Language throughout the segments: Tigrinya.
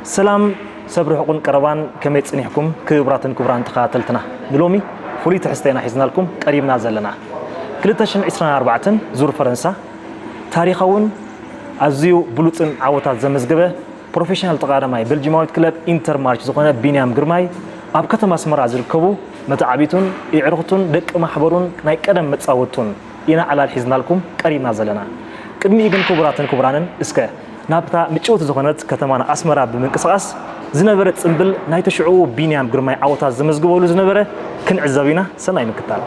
ሰላም ሰብ ርሑቕን ቀረባን፣ ከመይ ጽኒሕኩም ክቡራትን ክቡራን ተኸታተልትና? ንሎሚ ፍሉይ ትሕዝቶ ኢና ሒዝናልኩም ቀሪብና ዘለና። ክልተ ሽሕን ዕስራን ኣርባዕተን ዙር ፈረንሳ ታሪኻውን ኣዝዩ ብሉጽን ዓወታት ዘመዝገበ ፕሮፌሽናል ተቓዳማይ ቤልጂማዊት ክለብ ኢንተርማርች ዝኾነ ቢንያም ግርማይ ኣብ ከተማ ኣስመራ ዝርከቡ መተዓቢቱን የዕሩኽቱን ደቂ ማሕበሩን ናይ ቀደም መጻወቱን ኢና ዕላል ሒዝናልኩም ቀሪብና ዘለና። ቅድሚኡ ግን ክቡራትን ክቡራንን እስከ ናብታ ምጭውቲ ዝኾነት ከተማና ኣስመራ ብምንቅስቓስ ዝነበረ ጽምብል ናይቲ ሽዑ ቢንያም ግርማይ ዓወታት ዘመዝግበሉ ዝነበረ ክንዕዘብ ኢና። ሰናይ ምክታል።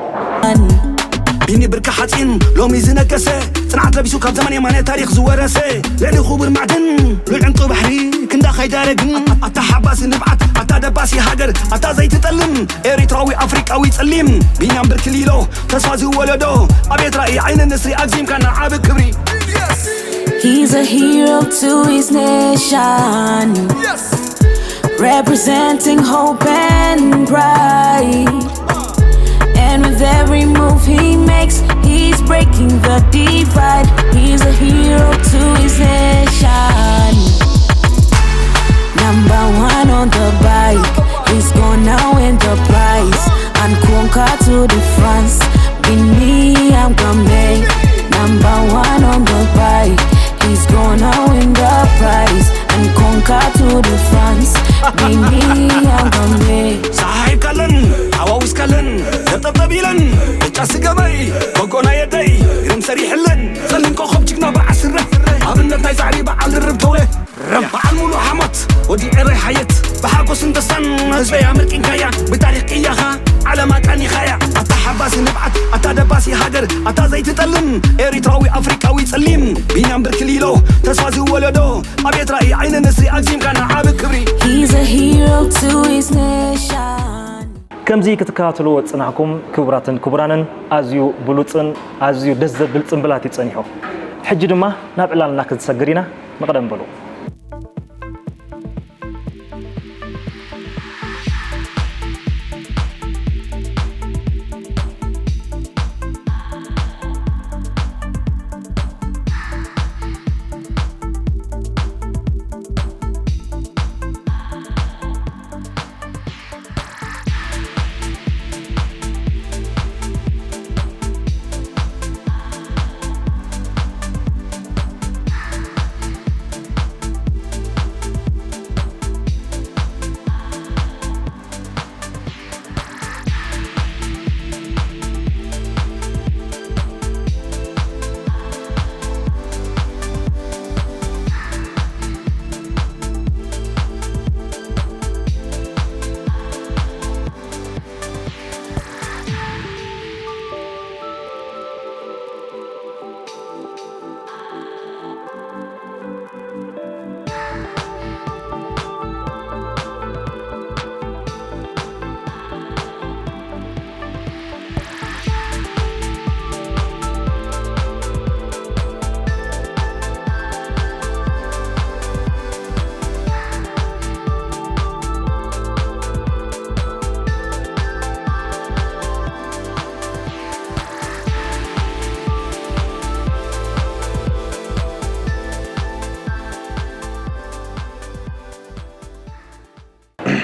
ቢኒ ብርኪ ሓፂን ሎሚ ዝነገሰ ፅንዓት ለቢሱ ካብ ዘመን የማነ ታሪኽ ዝወረሰ ልዕሊ ክቡር ማዕድን ልዑል ዕንቁ ባሕሪ ክንዳ ከይዳረግን ኣታ ሓባሲ ንብዓት ኣታ ደባሲ ሃገር ኣታ ዘይትጠልም ኤሪትራዊ ኣፍሪቃዊ ጸሊም ቢንያም ብርኪ ሊሎ ተስፋ ዝወለዶ ኣቤት ራእይ ዓይኒ ንስሪ ኣግዚምካ ንዓቢ ክብሪ He's a hero to his nation, representing hope and pride. And with every move he makes, he's breaking the divide. He's a hero to his nation. Number one on the bike, he's gonna win the prize. And conquer to the France, Bini, I'm coming. Number one on the bike, he's gonna win the prize. And conquer to the France, Bini, I'm coming. ፀሓይ ካለን ሓዋውስ ካለን ዘጠብጠብ ኢለን ብጫ ስገመይ በጎና የደይ ግርም ሰሪሕለን ጸሊም ኮኸብ ጅግና በዓል ስረ ኣብነት ናይ ጻዕሪ በዓል ርርብ ተውለ በዓል ሙሉ ሓሞት ወዲ ዕረይ ሓየት ብሓጎስን ደስታን ህዝበይ ኣመልቂንካያ ብታሪክ ቅያኻ ዓለም ኣቃኒኻያ ኣታ ሓባሲ ንብዓት ኣታ ደባሲ ሃገር ኣታ ዘይትጠልም ኤሪትራዊ ኣፍሪቃዊ ጸሊም ቢንያም ብርኪ ሊሎ ተስፋ ዝወለዶ ኣቤት ራእይ ዓይኒ ንስሪ ኣግዚምካ ንዓቢ ክብሪ He's a hero to his nation. ከምዚ ክትከታተልዎ ዝጸናሕኩም ክቡራትን ክቡራንን ኣዝዩ ብሉጽን ኣዝዩ ደስ ዘብል ጽምብላት እዩ ጸኒሑ። ሕጂ ድማ ናብ ዕላልና ክንሰግር ኢና። መቕደም በሉ።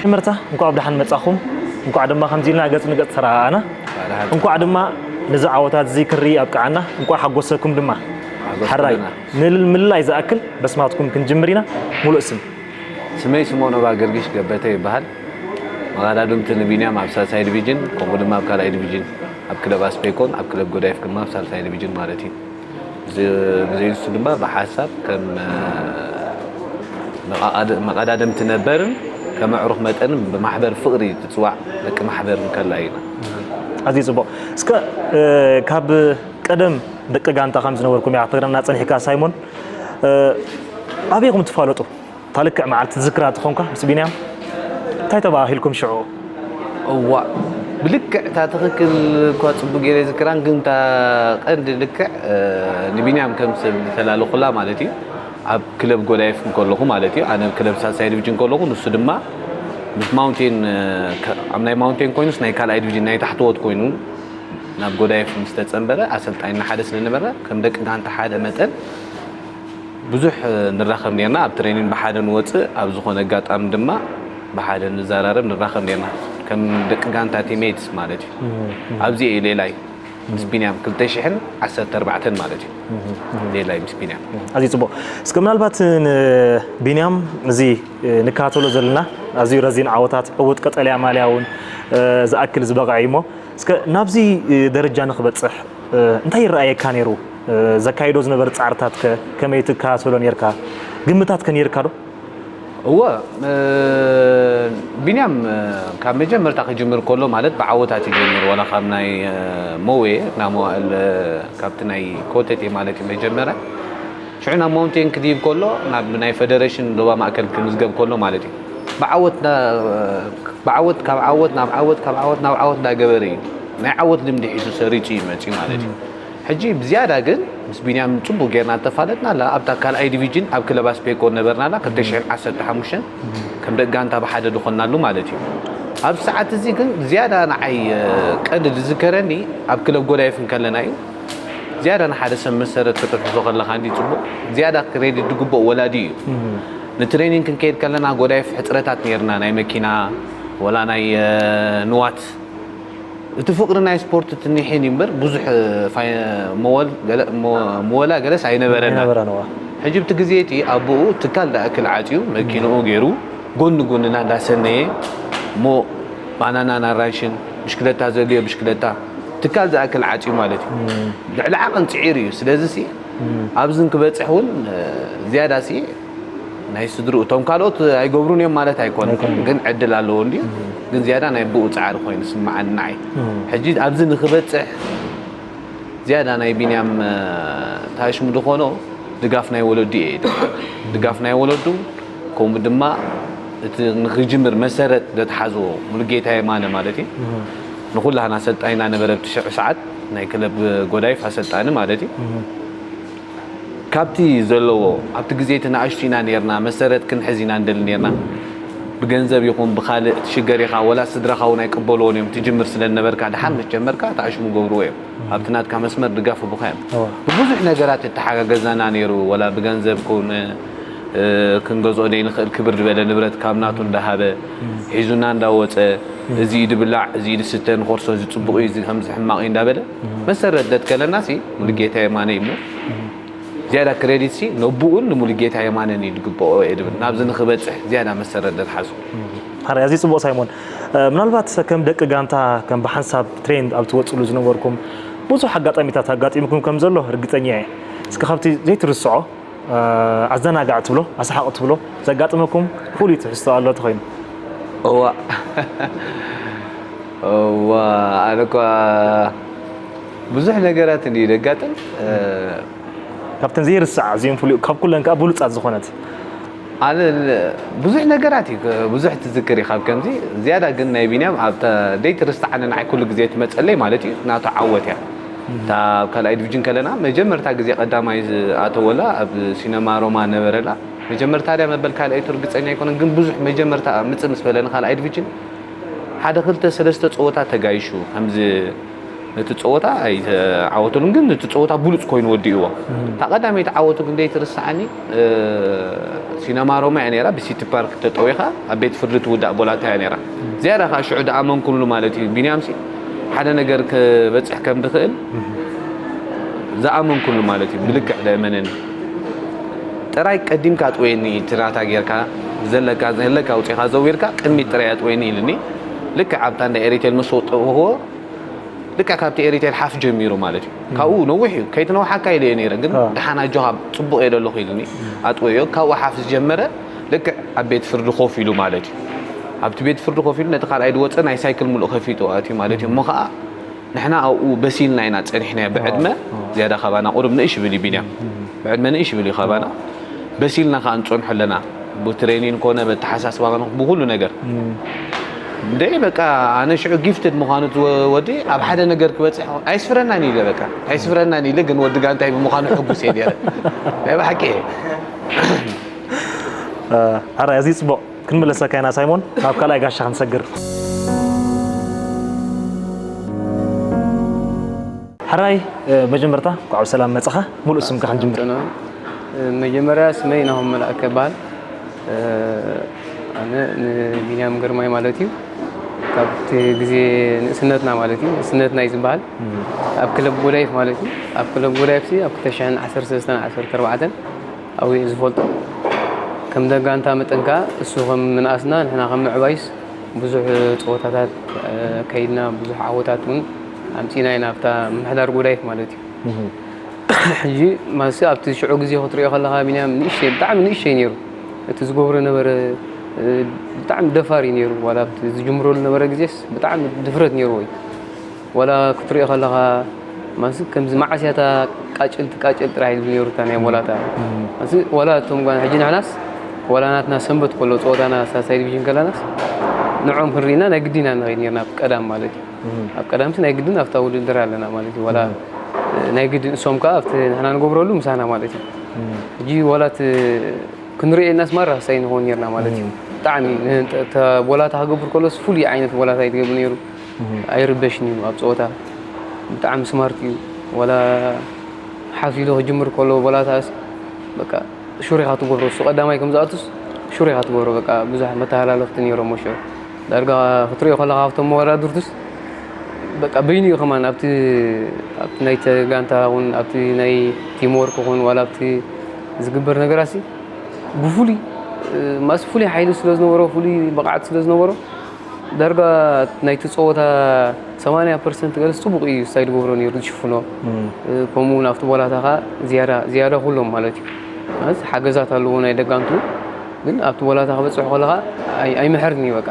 መጀመርታ እንኳዕ ብደሓን መጻኹም። እንኳዕ ድማ ከምዚ ኢልና ገጽ ንገጽ ተረኣኣና። እንኳዕ ድማ ነዚ ዓወታት እዚ ክርኢ ኣብቅዓና። እንኳዕ ሓጎሰኩም ድማ። ሓራይ ንልል ምልላይ ዝኣክል በስማትኩም ክንጅምር ኢና። ሙሉእ ስም። ስመይ ስምኦን ኦባ ገርጊሽ ገበተ ይበሃል። መቐዳድምቲ ንቢንያም ኣብ ሳልሳይ ዲቪጅን ከምኡ ድማ ኣብ ካልኣይ ዲቪጅን ኣብ ክለብ ኣስፔኮን ኣብ ክለብ ጎዳይፍ ድማ ኣብ ሳልሳይ ዲቪጅን ማለት እዩ። እዚ ግዜ ንሱ ድማ ብሓሳብ ከም መቐዳድምቲ ነበርን ከም ኣዕሩኽ መጠንን ብማሕበር ፍቕሪ ትፅዋዕ ደቂ ማሕበር ንከላ ኢና። ኣዝዩ ፅቡቕ። እስከ ካብ ቀደም ደቂ ጋንታ ከም ዝነበርኩም ኢኻ ክትነግረና ፀኒሕካ ሳይሞን። ኣበይ ኢኹም ትፋለጡ? እታ ልክዕ መዓልቲ ትዝክራ ትኾንካ ምስ ቢንያም እንታይ ተባሂልኩም ሽዑ? እዋ ብልክዕ እታ ትኽክል እኳ ፅቡቅ ገይረ ይዝክራን ግን እታ ቀንዲ ልክዕ ንቢንያም ከም ሰብ ዝተላለኹላ ማለት እዩ ኣብ ክለብ ጎዳይፍ እንከለኹ ማለት እዩ ኣነ ክለብ ሳልሳይ ዲቪጅን ከለኹ ንሱ ድማ ምስ ማውንቴን ኣብ ናይ ማውንቴን ኮይኑስ ናይ ካልኣይ ዲቪዥን ናይ ታሕተዎት ኮይኑ ናብ ጎዳይፍ ምስ ተጸንበረ ኣሰልጣኒና ሓደ ስለ ነበረ ከም ደቂ ጋንታ ሓደ መጠን ብዙሕ ንራኸብ ኔርና ኣብ ትሬኒን ብሓደ ንወፅእ ኣብ ዝኾነ ኣጋጣሚ ድማ ብሓደ ንዘራረብ ንራኸብ ኔርና ከም ደቂ ጋንታ ቲሜትስ ማለት እዩ። ኣብዚ እየ ሌላይ ምስ ቢንያም ክልተ ሽሕን ዓሰርተ ኣርባዕተን ማለት እዩ። ሌላይ ምስ ቢንያም። ኣዝዩ ጽቡቕ። እስከ ምናልባት ንቢንያም እዚ ንከታተሎ ዘለና ኣዝዩ ረዚን ዓወታት ዕዉት ቀጠልያ ማልያ እውን ዝኣክል ዝበቕዐ እዩ እሞ እስከ ናብዚ ደረጃ ንክበጽሕ እንታይ ይረኣየካ ነይሩ? ዘካይዶ ዝነበረ ጻዕርታት ከ ከመይ ትከታተሎ ነርካ? ግምታት ከ ነርካ ዶ? እወ ቢንያም ካብ መጀመርታ ክጅምር ከሎ ማለት ብዓወታት ይጀምር ዋላ ካብ ናይ ሞዌ ናብ መዋእል ካብቲ ናይ ኮተቴ ማለት እዩ መጀመርያ ሽዑ ናብ ማውንቴን ክድይብ ከሎ ናብ ናይ ፈደሬሽን ዶባ ማእከል ክምዝገብ ከሎ ማለት እዩ ብዓወት ብዓወት ካብ ዓወት ናብ ዓወት ካብ ዓወት ናብ ዓወት እንዳገበረ እዩ ናይ ዓወት ልምዲ ሒዙ ሰሪጹ እዩ መጺኡ ማለት እዩ ሕጂ ብዝያዳ ግን ምስ ቢንያም ጽቡቅ ጌርና ተፋለጥና ኣላ ኣብታ ካልኣይ ዲቪጅን ኣብ ክለብ ኣስፔኮ ነበርና ኣላ ክልተ ሽሕን ዓሰርተ ሓሙሽተን ከም ደቂ ጋንታ ብሓደ ዝኾንናሉ ማለት እዩ ኣብ ሰዓት እዚ ግን ዝያዳ ንዓይ ቀንዲ ዝዝከረኒ ኣብ ክለብ ጎዳይፍ እንከለና እዩ ዝያዳ ንሓደ ሰብ መሰረት ክትሕዞ ከለኻ እንዲ ጽቡቕ ዝያዳ ክሬዲት ዝግብኦ ወላዲ እዩ ንትሬኒንግ ክንከይድ ከለና ጎዳይፍ ሕፅረታት ነርና ናይ መኪና ወላ ናይ ንዋት እቲ ፍቕሪ ናይ ስፖርት ትንሒን እዩ እምበር ብዙሕ መወላ ገለስ ኣይነበረና ሕጂ ብቲ ግዜ እቲ ኣቦኡ ትካል ዳእክል ዓፅዩ መኪንኡ ገይሩ ጎኒ ጎንና እንዳሰነየ እሞ ባናናን ኣራንሽን ብሽክለታ ዘድልዮ ብሽክለታ ትካል ዝኣክል ዓፅዩ ማለት እዩ ልዕሊ ዓቕን ፅዒር እዩ ስለዚ ሲ ኣብዚ ክበፅሕ እውን ዝያዳ ሲ ናይ ስድርኡ እቶም ካልኦት ኣይገብሩን እዮም ማለት ኣይኮነን ግን ዕድል ኣለዎ እንድዩ ግን ዝያዳ ናይ ብኡ ፃዕሪ ኮይኑ ስምዓኒ ንዓይ ሕጂ ኣብዚ ንክበፅሕ ዝያዳ ናይ ቢንያም ታሽሙ ዝኾኖ ድጋፍ ናይ ወለዱ እየ ድጋፍ ናይ ወለዱ ከምኡ ድማ እቲ ንክጅምር መሰረት ዘትሓዝዎ ሙሉጌታ የማነ ማለት እዩ ንኩላህና ሰልጣይና ነበረ ብቲ ሽዑ ሰዓት ናይ ክለብ ጎዳይፍ ኣሰልጣኒ ማለት እዩ ካብቲ ዘለዎ ኣብቲ ግዜ እቲ ንኣሽቱ ኢና ነርና መሰረት ክንሕዝ ኢና ንደሊ ነርና ብገንዘብ ይኹን ብካልእ ትሽገር ኢኻ ወላ ስድራኻ እውን ኣይቅበልዎን እዮም ትጅምር ስለ ዝነበርካ ድሓር ምስ ጀመርካ ተኣሽሙ ገብርዎ እዮም ኣብቲ ናትካ መስመር ድጋፍ ህቡኻ እዮም ብብዙሕ ነገራት እተሓጋገዛና ነይሩ ወላ ብገንዘብ ኮነ ክንገዝኦ ዘይንኽእል ክብር ዝበለ ንብረት ካብ ናቱ እንዳሃበ ሒዙና እንዳወፀ እዚ ድብላዕ እዚ ድስተ ንኾርሶ እዚ ፅቡቕ እዩ እዚ ከምዚ ሕማቕ እዩ እንዳበለ መሰረት ደትከለና ሲ ሙሉጌታ የማነ እዩ እሞ ዝያዳ ክሬዲት ሲ ነቡኡን ንሙሉጌታ የማነን እዩ ዝግብኦ እየ ድብል ናብዚ ንክበፅሕ ዝያዳ መሰረት ደትሓዙ ሓረ ኣዝዩ ፅቡቕ ሳይሞን ምናልባት ከም ደቂ ጋንታ ከም ብሓንሳብ ትሬንድ ኣብ ትወፅሉ ዝነበርኩም ብዙሕ ኣጋጣሚታት ኣጋጢምኩም ከም ዘሎ ርግፀኛ እየ እስከ ካብቲ ዘይትርስዖ ኣዘናጋዕ ትብሎ ኣስሓቕ ትብሎ ዘጋጥመኩም ፍሉይ ትሕዝቶ ኣሎ ተኾይኑ እዋ እዋ ኣነ እኳ ብዙሕ ነገራት እንዲ ዘጋጥም ካብተን ዘይርሳዕ ኣዝዮም ፍሉይ ካብ ኩለን ከዓ ብሉፃት ዝኾነት ኣነ ብዙሕ ነገራት እዩ ብዙሕ ትዝክር እዩ ካብ ከምዚ ዝያዳ ግን ናይ ቢንያም ኣብታ ዘይትርሳዓኒ ንዓይ ኩሉ ግዜ ትመፀለይ ማለት እዩ ናቱ ዓወት እያ እታ ኣብ ካልኣይ ዲቪዥን ከለና መጀመርታ ግዜ ቀዳማይ ዝኣተወላ ኣብ ሲነማ ሮማ ነበረላ መጀመርታ ድያ መበል ካልኣይ ትርግፀኛ ኣይኮነን ግን ብዙሕ መጀመርታ ምፅእ ምስ በለኒ ካልኣይ ዲቪዥን ሓደ ክልተ ሰለስተ ፀወታ ተጋይሹ ከምዚ ነቲ ፀወታ ኣይተዓወተሉን ግን ነቲ ፀወታ ብሉፅ ኮይኑ ወዲእዎ እታ ቀዳመይቲ ዓወቱ ግን ዘይትርሳዓኒ ሲነማ ሮማ እያ ነራ ብሲቲ ፓርክ ተጠዊኻ ኣብ ቤት ፍርዲ ትውዳእ ቦላታ እያ ነራ ዝያዳ ከዓ ሽዑ ድኣመንኩሉ ማለት እዩ ቢንያምሲ ሓደ ነገር ክበፅሕ ከም ድኽእል ዝኣመንኩሉ ማለት እዩ ብልክዕ ደእመነኒ ጥራይ ቀዲምካ ኣጥወየኒ እቲ ናታ ጌርካ ዘለካ ዘለካ ኣውፂኻ ዘዊርካ ቅድሚት ጥራይ ኣጥወየኒ ኢልኒ ልክዕ ኣብታ እንዳ ኤሪቴል ምስ ወጠእዎ ልክዕ ካብቲ ኤሪቴል ሓፍ ጀሚሩ ማለት እዩ ካብኡ ነዊሕ እዩ ከይትነውሓካ ኢለ እየ ነይረ ግን ደሓን ኣጆኻ ፅቡቕ እየ ደለኹ ኢልኒ ኣጥወዮ ካብኡ ሓፍ ዝጀመረ ልክዕ ኣብ ቤት ፍርዲ ኮፍ ኢሉ ማለት እዩ ኣብቲ ቤት ፍርዲ ኮፍ ኢሉ ነቲ ካልኣይ ድወፀ ናይ ሳይክል ሙሉእ ከፊቱ ኣትዩ ማለት እዩ እሞ ከዓ ንሕና ኣብኡ በሲልና ኢና ፀኒሕና ብዕድመ ዝያዳ ካባና ቁሩብ ንእሽ ብል እዩ ቢንያም ብዕድመ ንእሽ ብል እዩ ካባና በሲልና ከዓ ንፀንሖ ኣለና ብትሬኒን ኮነ በተሓሳስባ ኮነ ብኩሉ ነገር እንደ በቃ ኣነ ሽዑ ጊፍትድ ምዃኑ ወዲ ኣብ ሓደ ነገር ክበፅሕ ኣይስፍረናን ኢለ በቃ ኣይስፍረናን ኢለ ግን ወዲ ጋንታይ ብምዃኑ ሕጉስ እየ ነረ ናይ ብሓቂ ሕራይ ኣዝዩ ፅቡቕ ክንምለሰካ ኢና ሳይሞን ናብ ካልኣይ ጋሻ ክንሰግር ሕራይ መጀመርታ እንኳዕ ብሰላም መፅኻ ሙሉእ ስምካ ክንጅምር መጀመርያ ስመይ ናሆም መልኣከ ይበሃል። ኣነ ንቢንያም ግርማይ ማለት እዩ። ካብቲ ግዜ ንእስነትና ማለት እዩ፣ ንእስነትና እዩ ዝበሃል። ኣብ ክለብ ጎዳይፍ ማለት እዩ። ኣብ ክለብ ጎዳይፍ ሲ ኣብ ክልተ ሽሕን ዓሰርተ ሰለስተን ዓሰርተ ኣርባዕተን ኣብኡ እየ ዝፈልጦ። ከም ደጋንታ መጠን ከኣ እሱ ከም ምንኣስና ንሕና ከም ምዕባይስ ብዙሕ ጸወታታት ከይድና፣ ብዙሕ ዓወታት እውን ኣምጺእና ኢና ኣብታ ምምሕዳር ጎዳይፍ ማለት እዩ። ሕጂ ማሲ ኣብቲ ሽዑ ግዜ ክትሪኦ ከለኻ ቢንያም ንእሽተይ፣ ብጣዕሚ ንእሽተይ ነይሩ። እቲ ዝገብሮ ነበረ ብጣዕሚ ደፋር እዩ ነይሩ። ዋላ ኣብቲ ዝጅምረሉ ነበረ ግዜስ ብጣዕሚ ድፍረት ነይርዎ እዩ። ዋላ ክትሪኦ ከለኻ ማሲ ከምዚ መዓስያታ ቃጭል ትቃጭል ጥራሕ ኢሉ ነይሩ እታ ናይ ሞላታ። ማሲ ዋላ እቶም ጓና ሕጂ ንሕናስ ዋላ ናትና ሰንበት ከሎ ጸወታና ሳልሳይ ዲቪዥን ከለናስ ንዖም ክንርኢና ናይ ግዲና ንኸይድ ነርና ኣብ ቀዳም ማለት እዩ። ኣብ ቀዳምሲ ናይ ግድን ኣብታ ውድድር ኣለና ማለት እዩ። ዋላ ናይ ግድን እሶም ከኣ ኣብቲ ንሕና ንገብረሉ ምሳና ማለት እዩ። ሕጂ ዋላ እቲ ክንሪኤናስ ማራ ሳይ ንኸውን ነርና ማለት እዩ። ብጣዕሚ ንተ- ተ- ቦላታ ክገብር ከሎስ ፍሉይ ዓይነት ቦላታ ይትገብር ነይሩ። ኣይርበሽን እዩ ኣብ ጸወታ። ብጣዕሚ ስማርት እዩ። ዋላ ሓፍ ኢሉ ክጅምር ከሎ ቦላታስ በቃ ሹር ኢኻ ትገብሮ። እሱ ቀዳማይ ከም ዝኣቱስ ሹር ኢኻ ትገብሮ። በቃ ብዙሕ መተሃላለኽቲ ነይሮሞ ሽዑ። ዳርጋ ክትሪኦ ከለኻ ካብቶም መወዳድርቱስ በቃ በይኑ እዩ ከማን ኣብቲ ኣብቲ ናይ ተጋንታ ኹን ኣብቲ ናይ ቲም ወርክ ኹን ዋላ ኣብቲ ዝግበር ነገራሲ ብፍሉይ ማስ ፍሉይ ሓይሊ ስለ ዝነበሮ ፍሉይ ብቕዓት ስለ ዝነበሮ ዳርጋ ናይቲ ጸወታ ሰማንያ ፐርሰንት ገለስ ጽቡቕ እዩ ስታይ ዝገብሮ ነይሩ ዝሽፍኖ። ከምኡ እውን ኣብቲ ቦላታ ኸዓ ዝያዳ ዝያዳ ኩሎም ማለት እዩ ማለት ሓገዛት ኣለዎ ናይ ደጋንቱ ግን ኣብቲ ቦላታ ክበጽሑ ከለኻ ኣይ- ኣይምሕርን እዩ በቃ።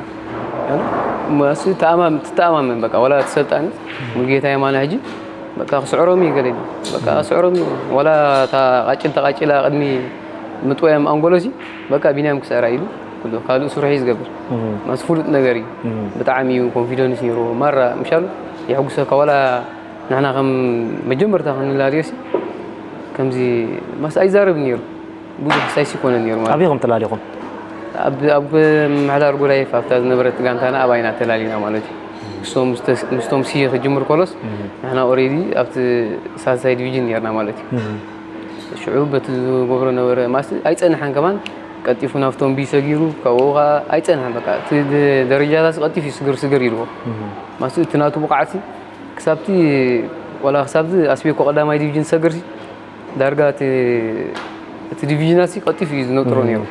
ማስ ተኣማም ትተኣማመን በቃ ዋላ እቲ ሰልጣኒ ሙሉጌታ የማነ ሕጂ በቃ ክስዕሮም እዩ ገለ በቃ ክስዕሮም እዩ ዋላ እታ ቃጭል ተቃጭላ ቅድሚ ምጥዋዮም ኣንጎሎሲ በቃ ቢንያም ክስዕራ ኢሉ ኩሉ ካልእ ስርሑ እዩ ዝገብር። ማስ ፍሉጥ ነገር እዩ። ብጣዕሚ እዩ ኮንፊደንስ ነይሩ ማራ ምሻሉ የሕጉሰካ ዋላ ንሕና ከም መጀመርታ ክንላለዮሲ ከምዚ ማስ ኣይዛረብ ነይሩ ብዙሕ ሳይሲ ኮነ ነይሩ ማለት ኣበይ ከም ተላሊኹም? ኣብ ኣብ ምሕዳር ጉዳይ ኣብታ ዝነበረት ጋንታና ኣባይና ተላሊና ማለት እዩ። ምስቶም ምስቶም ሲ ክጅምር ከሎስ ንሕና ኦሬዲ ኣብቲ ሳልሳይ ዲቪዥን ነርና ማለት እዩ። ሽዑ በቲ ዝገብሮ ነበረ ማስ ኣይጸንሐን ከማን ቀልጢፉ ናብቶም ቢ ሰጊሩ ካብኡ ከዓ ኣይጸንሐን በቃ እቲ ደረጃታት ቀልጢፉ ስግር ስግር ኢልዎ ማስ እቲ ናቱ ብቕዓት ክሳብቲ ዋላ ክሳብዚ ኣስቤኮ ቀዳማይ ዲቪዥን ዝሰግር ዳርጋ እቲ እቲ ዲቪዥናሲ ቀልጢፉ እዩ ዝነጥሮ ነይሩ።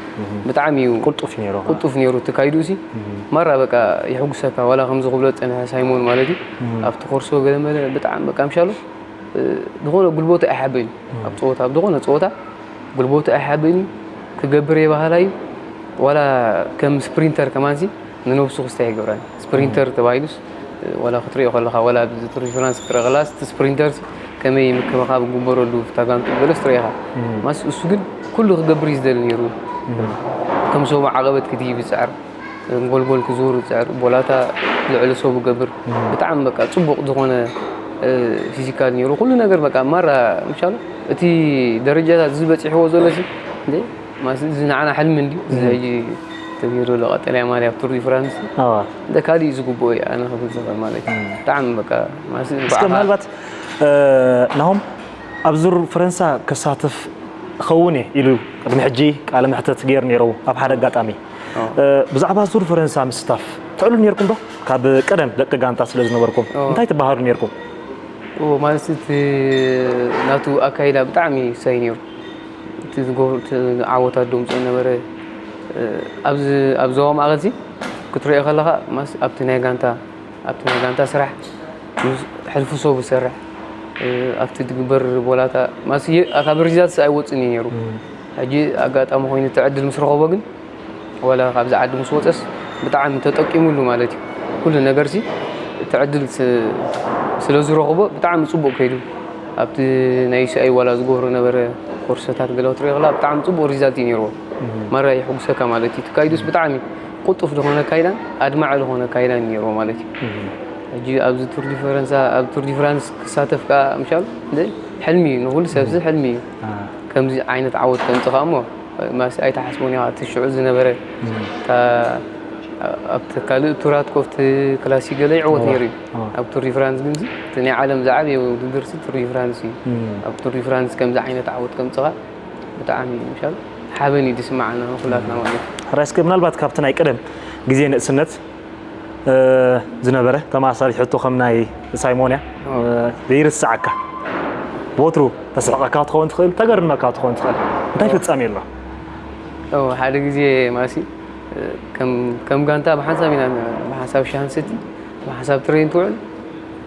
ብጣዕሚ እዩ ቅልጡፍ ነይሩ። ቅልጡፍ ነይሩ እቲ ካይዱ ሲ ማራ በቃ ይሕጉሰካ ዋላ ከምዚ ክብሎ ዝፀንሐ ሳይሞን ማለት እዩ ኣብቲ ኮርሶ ገለመለ ብጣዕሚ በቃ ምሻሉ ዝኾነ ጉልበቱ ኣይሓበን እዩ ኣብ ፀወታ ኣብ ዝኾነ ፀወታ ጉልበቱ ኣይሓበን እዩ ክገብር የባህላ እዩ ዋላ ከም ስፕሪንተር ከማንሲ ንነብሱ ክስታይ ይገብረን ስፕሪንተር ተባሂሉስ ዋላ ክትሪኦ ከለካ ዋላ ኣብዚ ቱር ዲ ፍራንስ ክትርኢ ከለካ እቲ ስፕሪንተር ከመይ ምክብኻብ ግበረሉ ፍታጋንቱ ገለስ ትሪኢኻ ማስ እሱ ግን ኩሉ ክገብር እዩ ዝደሊ ነይሩ ከም ሰቡ ዓቐበት ክትይብ ይፅዕር ጎልጎል ክዝውር ይፅዕር ቦላታ ልዕሊ ሰቡ ገብር ብጣዕሚ በቃ ፅቡቕ ዝኾነ ፊዚካል ነይሩ ኩሉ ነገር በቃ ማራ ምሻሉ እቲ ደረጃታት እዚ በፂሕዎ ዘሎ ሲ እንዴ ማስ እዚ ንዓና ሕልሚ እንዲ እዚ ሕጂ ተገይሩ ዘሎ ቀጠልያ ማልያ ኣብ ቱር ዲ ፍራንስ ኣዋ እንደ ካሊእ ዝግብኦ እዩ ኣነ ክብል ዝኽእል ማለት እዩ ብጣዕሚ በቃ ማስ እስከ ምናልባት ናሆም ኣብ ዙር ፈረንሳ ክሳተፍ ኸውን እየ ኢሉ ቅድሚ ሕጂ ቃለ መሕተት ገይሩ ነይሩ ኣብ ሓደ ኣጋጣሚ ብዛዕባ ዙር ፈረንሳ ምስታፍ ትዕሉ ነርኩም ዶ ካብ ቀደም ደቂ ጋንታ ስለ ዝነበርኩም እንታይ ትበሃሉ ነርኩም ማለት እቲ ናቱ ኣካይዳ ብጣዕሚ ሳይ ነይሩ እቲ ዝገብሩ ዓወታት ደምፅኦ ነበረ ኣብዚ ኣብ ዞባ ማእኸል ሲ ክትሪኦ ከለኻ ማስ ኣብቲ ናይ ጋንታ ኣብቲ ናይ ጋንታ ስራሕ ሕልፉ ሰቡ ዝሰርሕ ኣብቲ ትግበር ቦላታ ማስ ካብ ሪዛልትስ ኣይወፅን እዩ ነይሩ ሕጂ ኣጋጣሚ ኮይኑ እቲ ዕድል ምስ ረኸቦ ግን ዋላ ካብዚ ዓዲ ምስ ወፀስ ብጣዕሚ ተጠቂሙሉ ማለት እዩ ኩሉ ነገር ሲ እቲ ዕድል ስለ ዝረኽቦ ብጣዕሚ ፅቡቅ ከይዱ ኣብቲ ናይ ዩሲኣይ ዋላ ዝገብሮ ነበረ ኮርሰታት ገለ ክትሪኦ ከላ ብጣዕሚ ፅቡቅ ሪዛልት እዩ ነይርዎ ማራ የሕጉሰካ ማለት እዩ ተካይዱስ ብጣዕሚ ቁጡፍ ዝኾነ ካይዳን ኣድማዒ ዝኾነ ካይዳን ነይርዎ ማለት እዩ ሕጂ ኣብዚ ቱር ዲፈረንስ ኣብ ቱር ዲፍራንስ ክሳተፍ ከዓ ምሻሉ ሕልሚ እዩ ንኩሉ ሰብዚ ሕልሚ እዩ ከምዚ ዓይነት ዓወት ከምፅኻ እሞ ማስ ኣይተሓስቦን ኢኻ እቲ ሽዑ ዝነበረ ኣብቲ ካልእ ቱራት ኮፍቲ ክላሲ ገለ ይዕወት ነይሩ እዩ ኣብ ቱር ዲፍራንስ ግን እቲ ናይ ዓለም ዝዓበየ ውድድር ሲ ቱር ዲፍራንስ እዩ ኣብ ቱር ዲፍራንስ ከምዚ ዓይነት ዓወት ከምፅኻ ብጣዕሚ ምሻል ሓበን እዩ ዝስማዓና ኩላትና ማለት እዩ። ሕራይ እስከ ምናልባት ካብቲ ናይ ቀደም ግዜ ንእስነት ዝነበረ ተመሳሳሊ ሕቶ ከም ናይ ሳይሞንያ ዘይርስዓካ ወትሩ ተስሕቐካ ትኸውን ትኽእል ተገርመካ ትኸውን ትኽእል እንታይ ፍጻሜ ኣሎ? ሓደ ግዜ ማሲ ከም ጋንታ ብሓንሳብ ኢና ብሓንሳብ ሻንስቲ ብሓንሳብ ትሬን ትውዕል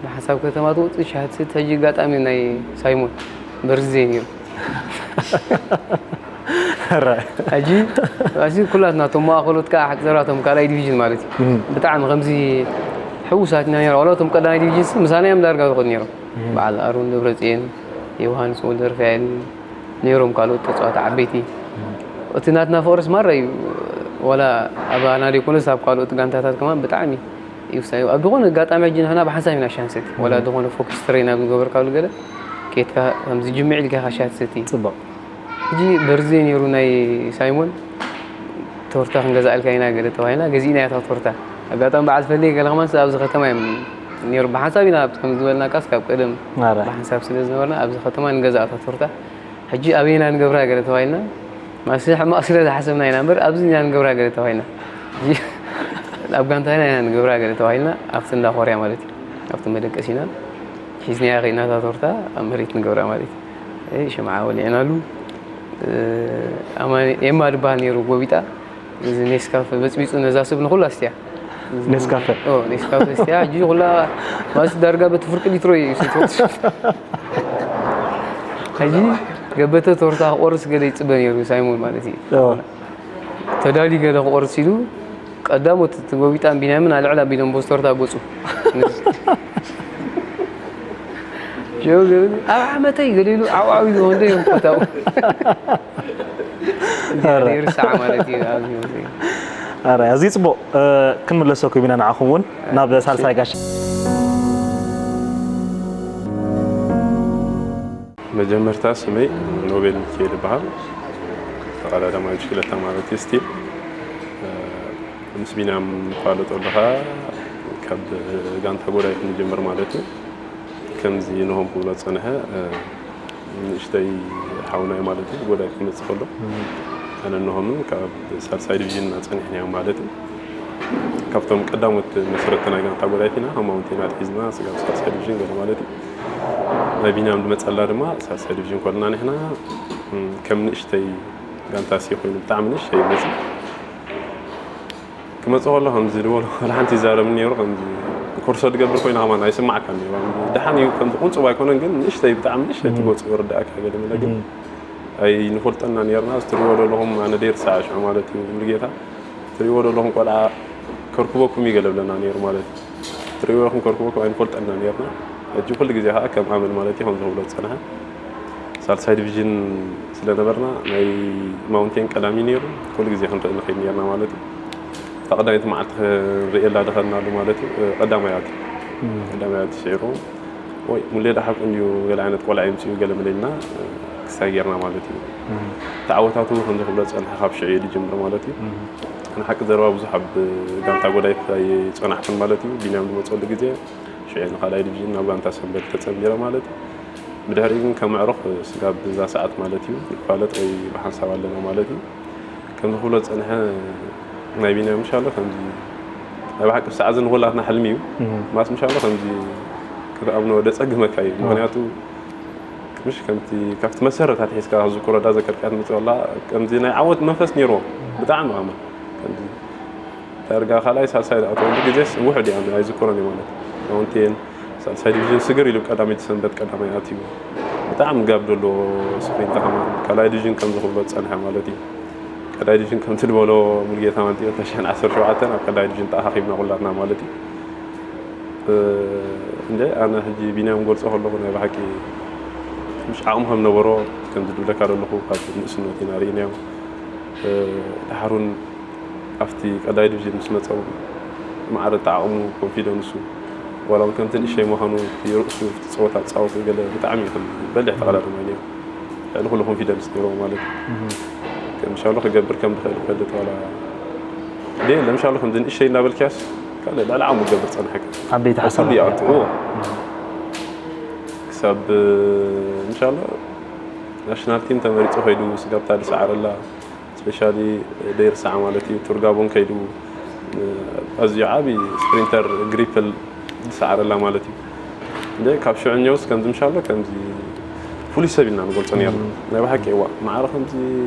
ብሓንሳብ ከተማ ትወፅእ ሻንስቲ ሕጂ ኣጋጣሚ ናይ ሳይሞን በርዝዴ ነይሩ። ሕጂ ሕጂ ኩላትና እቶም ማእኸሎት ከዓ ሓቂ ዘራቶም ካልኣይ ዲቪዥን ማለት እዩ ብጣዕሚ ከምዚ ሕውሳት ኢና ነራ ዋላ እቶም ቀዳማይ ዲቪዥን ምሳና እዮም ዳርጋ ዝኾኑ ነይሮም በዓል ኣሮን ደብረፅኤን ዮሃንስ ወልደርፋኤል ነይሮም ካልኦት ተፃዋቲ ዓበይቲ እቲ ናትና ፍቅርስ ማራ እዩ ዋላ ኣባና ዘይኮነስ ኣብ ካልኦት ጋንታታት ከማን ብጣዕሚ ይውሳዩ ኣብ ዝኾነ ኣጋጣሚ ሕጂ ንሕና ብሓንሳብ ኢና ሻንሰቲ ዋላ ዝኾነ ፎክስ ትሬን ኣብ ዝገበርካሉ ገለ ኬትካ ከምዚ ጅምዕ ኢልካ ኢኻ ሻንሰቲ ፅቡቅ ሕጂ በርዚ ነይሩ ናይ ሳይሞን ቶርታ ክንገዛእልካ ኢና ገለ ተባሂልና ገዚእና እታ ቶርታ ኣጋጣሚ በዓል ፈለይ ገለ ከማን ኣብዚ ከተማ እዮም ነይሩ ብሓንሳብ ኢና ከም ዝበልናካስ ካብ ቀደም ብሓንሳብ ስለ ዝነበርና ኣብዚ ከተማ ንገዛእ እታ ቶርታ ሕጂ ኣበይና ንገብራ ገለ ተባሂልና ማሲ ሕማቕ ስለ ዝሓሰብና ኢና እምበር ኣብዚ ኢና ንገብራ ገለ ተባሂልና ኣብ ጋንታና ኢና ንገብራ ገለ ተባሂልና ኣብቲ እንዳ ኮርያ ማለት እዩ ኣብቲ መደቀሲና ሒዝናያ ከይድና እታ ቶርታ ኣብ መሬት ንገብራ ማለት እዩ ሽምዓ ወሊዕናሉ ኤማ ድበሃል ነይሩ ጎቢጣ እዚ ኔስካፈ በፅቢፁ ነዛ ስብ ንኩላ ስትያ ኔስካፈ ኔስካፈ ስትያ ሕጂ ኩላ ማለት ዳርጋ በቲ ፍርቂ ሊትሮ እዩ ሕጂ ገበተ ቶርታ ክቆርስ ገለ ይፅበ ነይሩ ሳይሞን ማለት እዩ ተዳሊ ገለ ክቆርስ ኢሉ ቀዳሞት እቲ ጎቢጣን ቢንያምን ኣልዕል ኣቢሎም ቦስቶርታ ጎፁ ኣብ ዓመተይ ገሊሉ ዓውዓው ኢሉ ወንደ እዮም ኮታው ይርሳዕ ማለት እዩ ኣብ ህይወተይ ኣረ ኣዝዩ ፅቡቅ ክንምለሰኩም ኢና ንዓኹም እውን ናብ ሳልሳይ ጋሽ መጀመርታ ስመይ ኖቤል ሚካኤል ይበሃል ተቐዳዳማይ ብሽክለታ ማለት እዩ ስቲል ምስ ቢንያም ንፋለጦ ኣለኻ ካብ ጋንታ ጎዳይ ክንጀምር ማለት እዩ ከምዚ ንሆም ክብሎ ዝፀንሐ ንእሽተይ ሓውናይ ማለት እዩ ጎዳይ ክመፅእ ከሎ ኣነ ንሆምን ካብ ሳልሳይ ዲቪዥን ኢና ፀኒሕና እዮም ማለት እዩ ካብቶም ቀዳሞት መስረቲ ናይ ጋንታ ጎዳይት ኢና ከም ማውንቴን ኣትሒዝና ስጋብ ሳልሳይ ዲቪዥን ገለ ማለት እዩ ናይ ቢንያም ዝመፀላ ድማ ሳልሳይ ዲቪዥን ኮንና ንሕና ከም ንእሽተይ ጋንታ ሲ ኮይኑ ብጣዕሚ ንእሽተይ መፅእ ክመፅእ ከሎ ከምዚ ዝበሎ ሓደ ሓንቲ ይዛረብ ነይሩ ከምዚ ኮርሶ ትገብር ኮይና ከማን ኣይስማዕካን ነይሩ ደሓን እዩ ከምዚ ቁንፅብ ኣይኮነን ግን ንእሽተይ ብጣዕሚ ንእሽተይ ትጎፅ ይወርዳእካ ገለ መለ ግን ኣይንፈልጠና ነርና እዚ ትሪእዎ ዘለኹም ኣነ ደይርሳዕ ሽዑ ማለት እዩ ሙሉጌታ ትሪእዎ ዘለኹም ቆልዓ ከርክበኩም እዩ ገለ ብለና ነይሩ ማለት እዩ ትሪእዎ ዘለኹም ከርክበኩም ኣይንፈልጠና ነርና ሕጂ ኩሉ ግዜ ከዓ ከም ኣመል ማለት እዩ ከምዚ ክብሎ ዝፀንሐ ሳልሳይ ዲቪዥን ስለነበርና ናይ ማውንቴን ቀዳሚ ነይሩ ኩሉ ግዜ ክንርኢ ንኸይድ ነርና ማለት እዩ እታ ቀዳመይቲ መዓልቲ ክንርእየላ ድኸድናሉ ማለት እዩ ቀዳማይ ኣትዩ ቀዳማይ ኣትዩ ስዒሩ ወይ ሙሌ ደሓቁ እንድዩ ገለ ዓይነት ቆልዓ ይምፅኡ ገለ ምለና ክሳይ ጌርና ማለት እዩ ተዓወታቱ ከምዚ ክብሎ ዝፀንሐ ካብ ሽዑ እዩ ዝጅምር ማለት እዩ ንሓቂ ዘረባ ብዙሕ ኣብ ጋንታ ጎዳይፍ ኣይፀናሕኩን ማለት እዩ ቢንያም ዝመፀሉ ግዜ ሽዑ ንካልኣይ ዲቪዥን ናብ ጋንታ ሰንበል ተፀንቢረ ማለት እዩ ብድሕሪኡ ግን ከመዕርኽ ስጋብ እዛ ሰዓት ማለት እዩ ይፋለጥ ወይ ብሓንሳብ ኣለና ማለት እዩ ከምዚ ክብሎ ዝፀንሐ ናይ ቢንያም ምሻሎ ከምዚ ናይ ብሓቂ ሰዓት ዝንኹላትና ሕልሚ እዩ ማስ ምሻሎ ከምዚ ክትኣምኖ ደፀግመካ እዩ ምክንያቱ ምሽ ከምቲ ካብቲ መሰረታት ሒዝካ ዝክሮ ዳዘከርካ ትመፅእ ከላ ከምዚ ናይ ዓወት መንፈስ ነይርዎ ብጣዕሚ ኣማ ከምዚ ዳርጋ ካልኣይ ሳልሳይ ዝኣተወሉ ግዜስ ውሑድ እያ ኣይዝክሮን እዩ ማለት ማውንቴን ሳልሳይ ዲቪዥን ስግር ኢሉ ቀዳመይቲ ሰንበት ቀዳማይ ኣትዩ ብጣዕሚ ጋብ ዘሎ ስፕሪንት ከማን ካልኣይ ዲቪዥን ከም ዝኽብሎ ዝፀንሐ ማለት እዩ ቀዳይ ዲቪዥን ከምቲ ዝበሎ ሙልጌታ ማለት እዩ ክልተ ሽሕን ዓሰርተ ሸውዓተን ኣብ ቀዳይ ዲቪዥን ተኣኻኺብና ኩላትና ማለት እዩ እንደ ኣነ ሕጂ ቢንያም ገልፆ ከለኹ ናይ ብሓቂ ምሽ ዓቕሚ ከም ነበሮ ከም ዝድብለካ ዘለኹ ካብ ንእስነቱ ኢና ርኢናዮ ድሓሩን ኣብቲ ቀዳይ ዲቪዥን ምስ መፀ እውን ማዕረ እቲ ዓቕሙ ኮንፊደንሱ ዋላ እውን ከምቲ ንእሸይ ምዃኑ እቲ ርእሱ እቲ ፀወታ ዝፃወቱ ገለ ብጣዕሚ ይኽእል በሊሕ ተቐዳዳማይ ነይሩ ልዕሊ ኩሉ ኮንፊደንስ ነይርዎ ማለት እዩ ምሻሉ ክገብር ከም ዝኽእል ይፈልጥ ዋላ ደ ለምሻሉ ከምዚ ንእሸይ እናበልክያስ ካልእ ልዕሊ ዓቕሙ ክገብር ፀንሐካ ዓበይቲ ሓሳብ ይኣትዎ ክሳብ ምሻሎ ናሽናል ቲም ተመሪጹ ከይዱ፣ ስጋብታ ዝሰዓረላ፣ ስፔሻሊ ደይርሳዕ ማለት እዩ፣ ቱርጋቦን ከይዱ፣ ኣዝዩ ዓቢ ስፕሪንተር ግሪፕል ዝሰዓረላ ማለት እዩ። እንደ ካብ ሽዑኛውስ ከምዚ ምሻሎ ከምዚ ፍሉይ ሰብ ኢልና ንገልጾ ነይርና። ናይ ብሓቂ እዋ፣ ማዕረ ከምዚ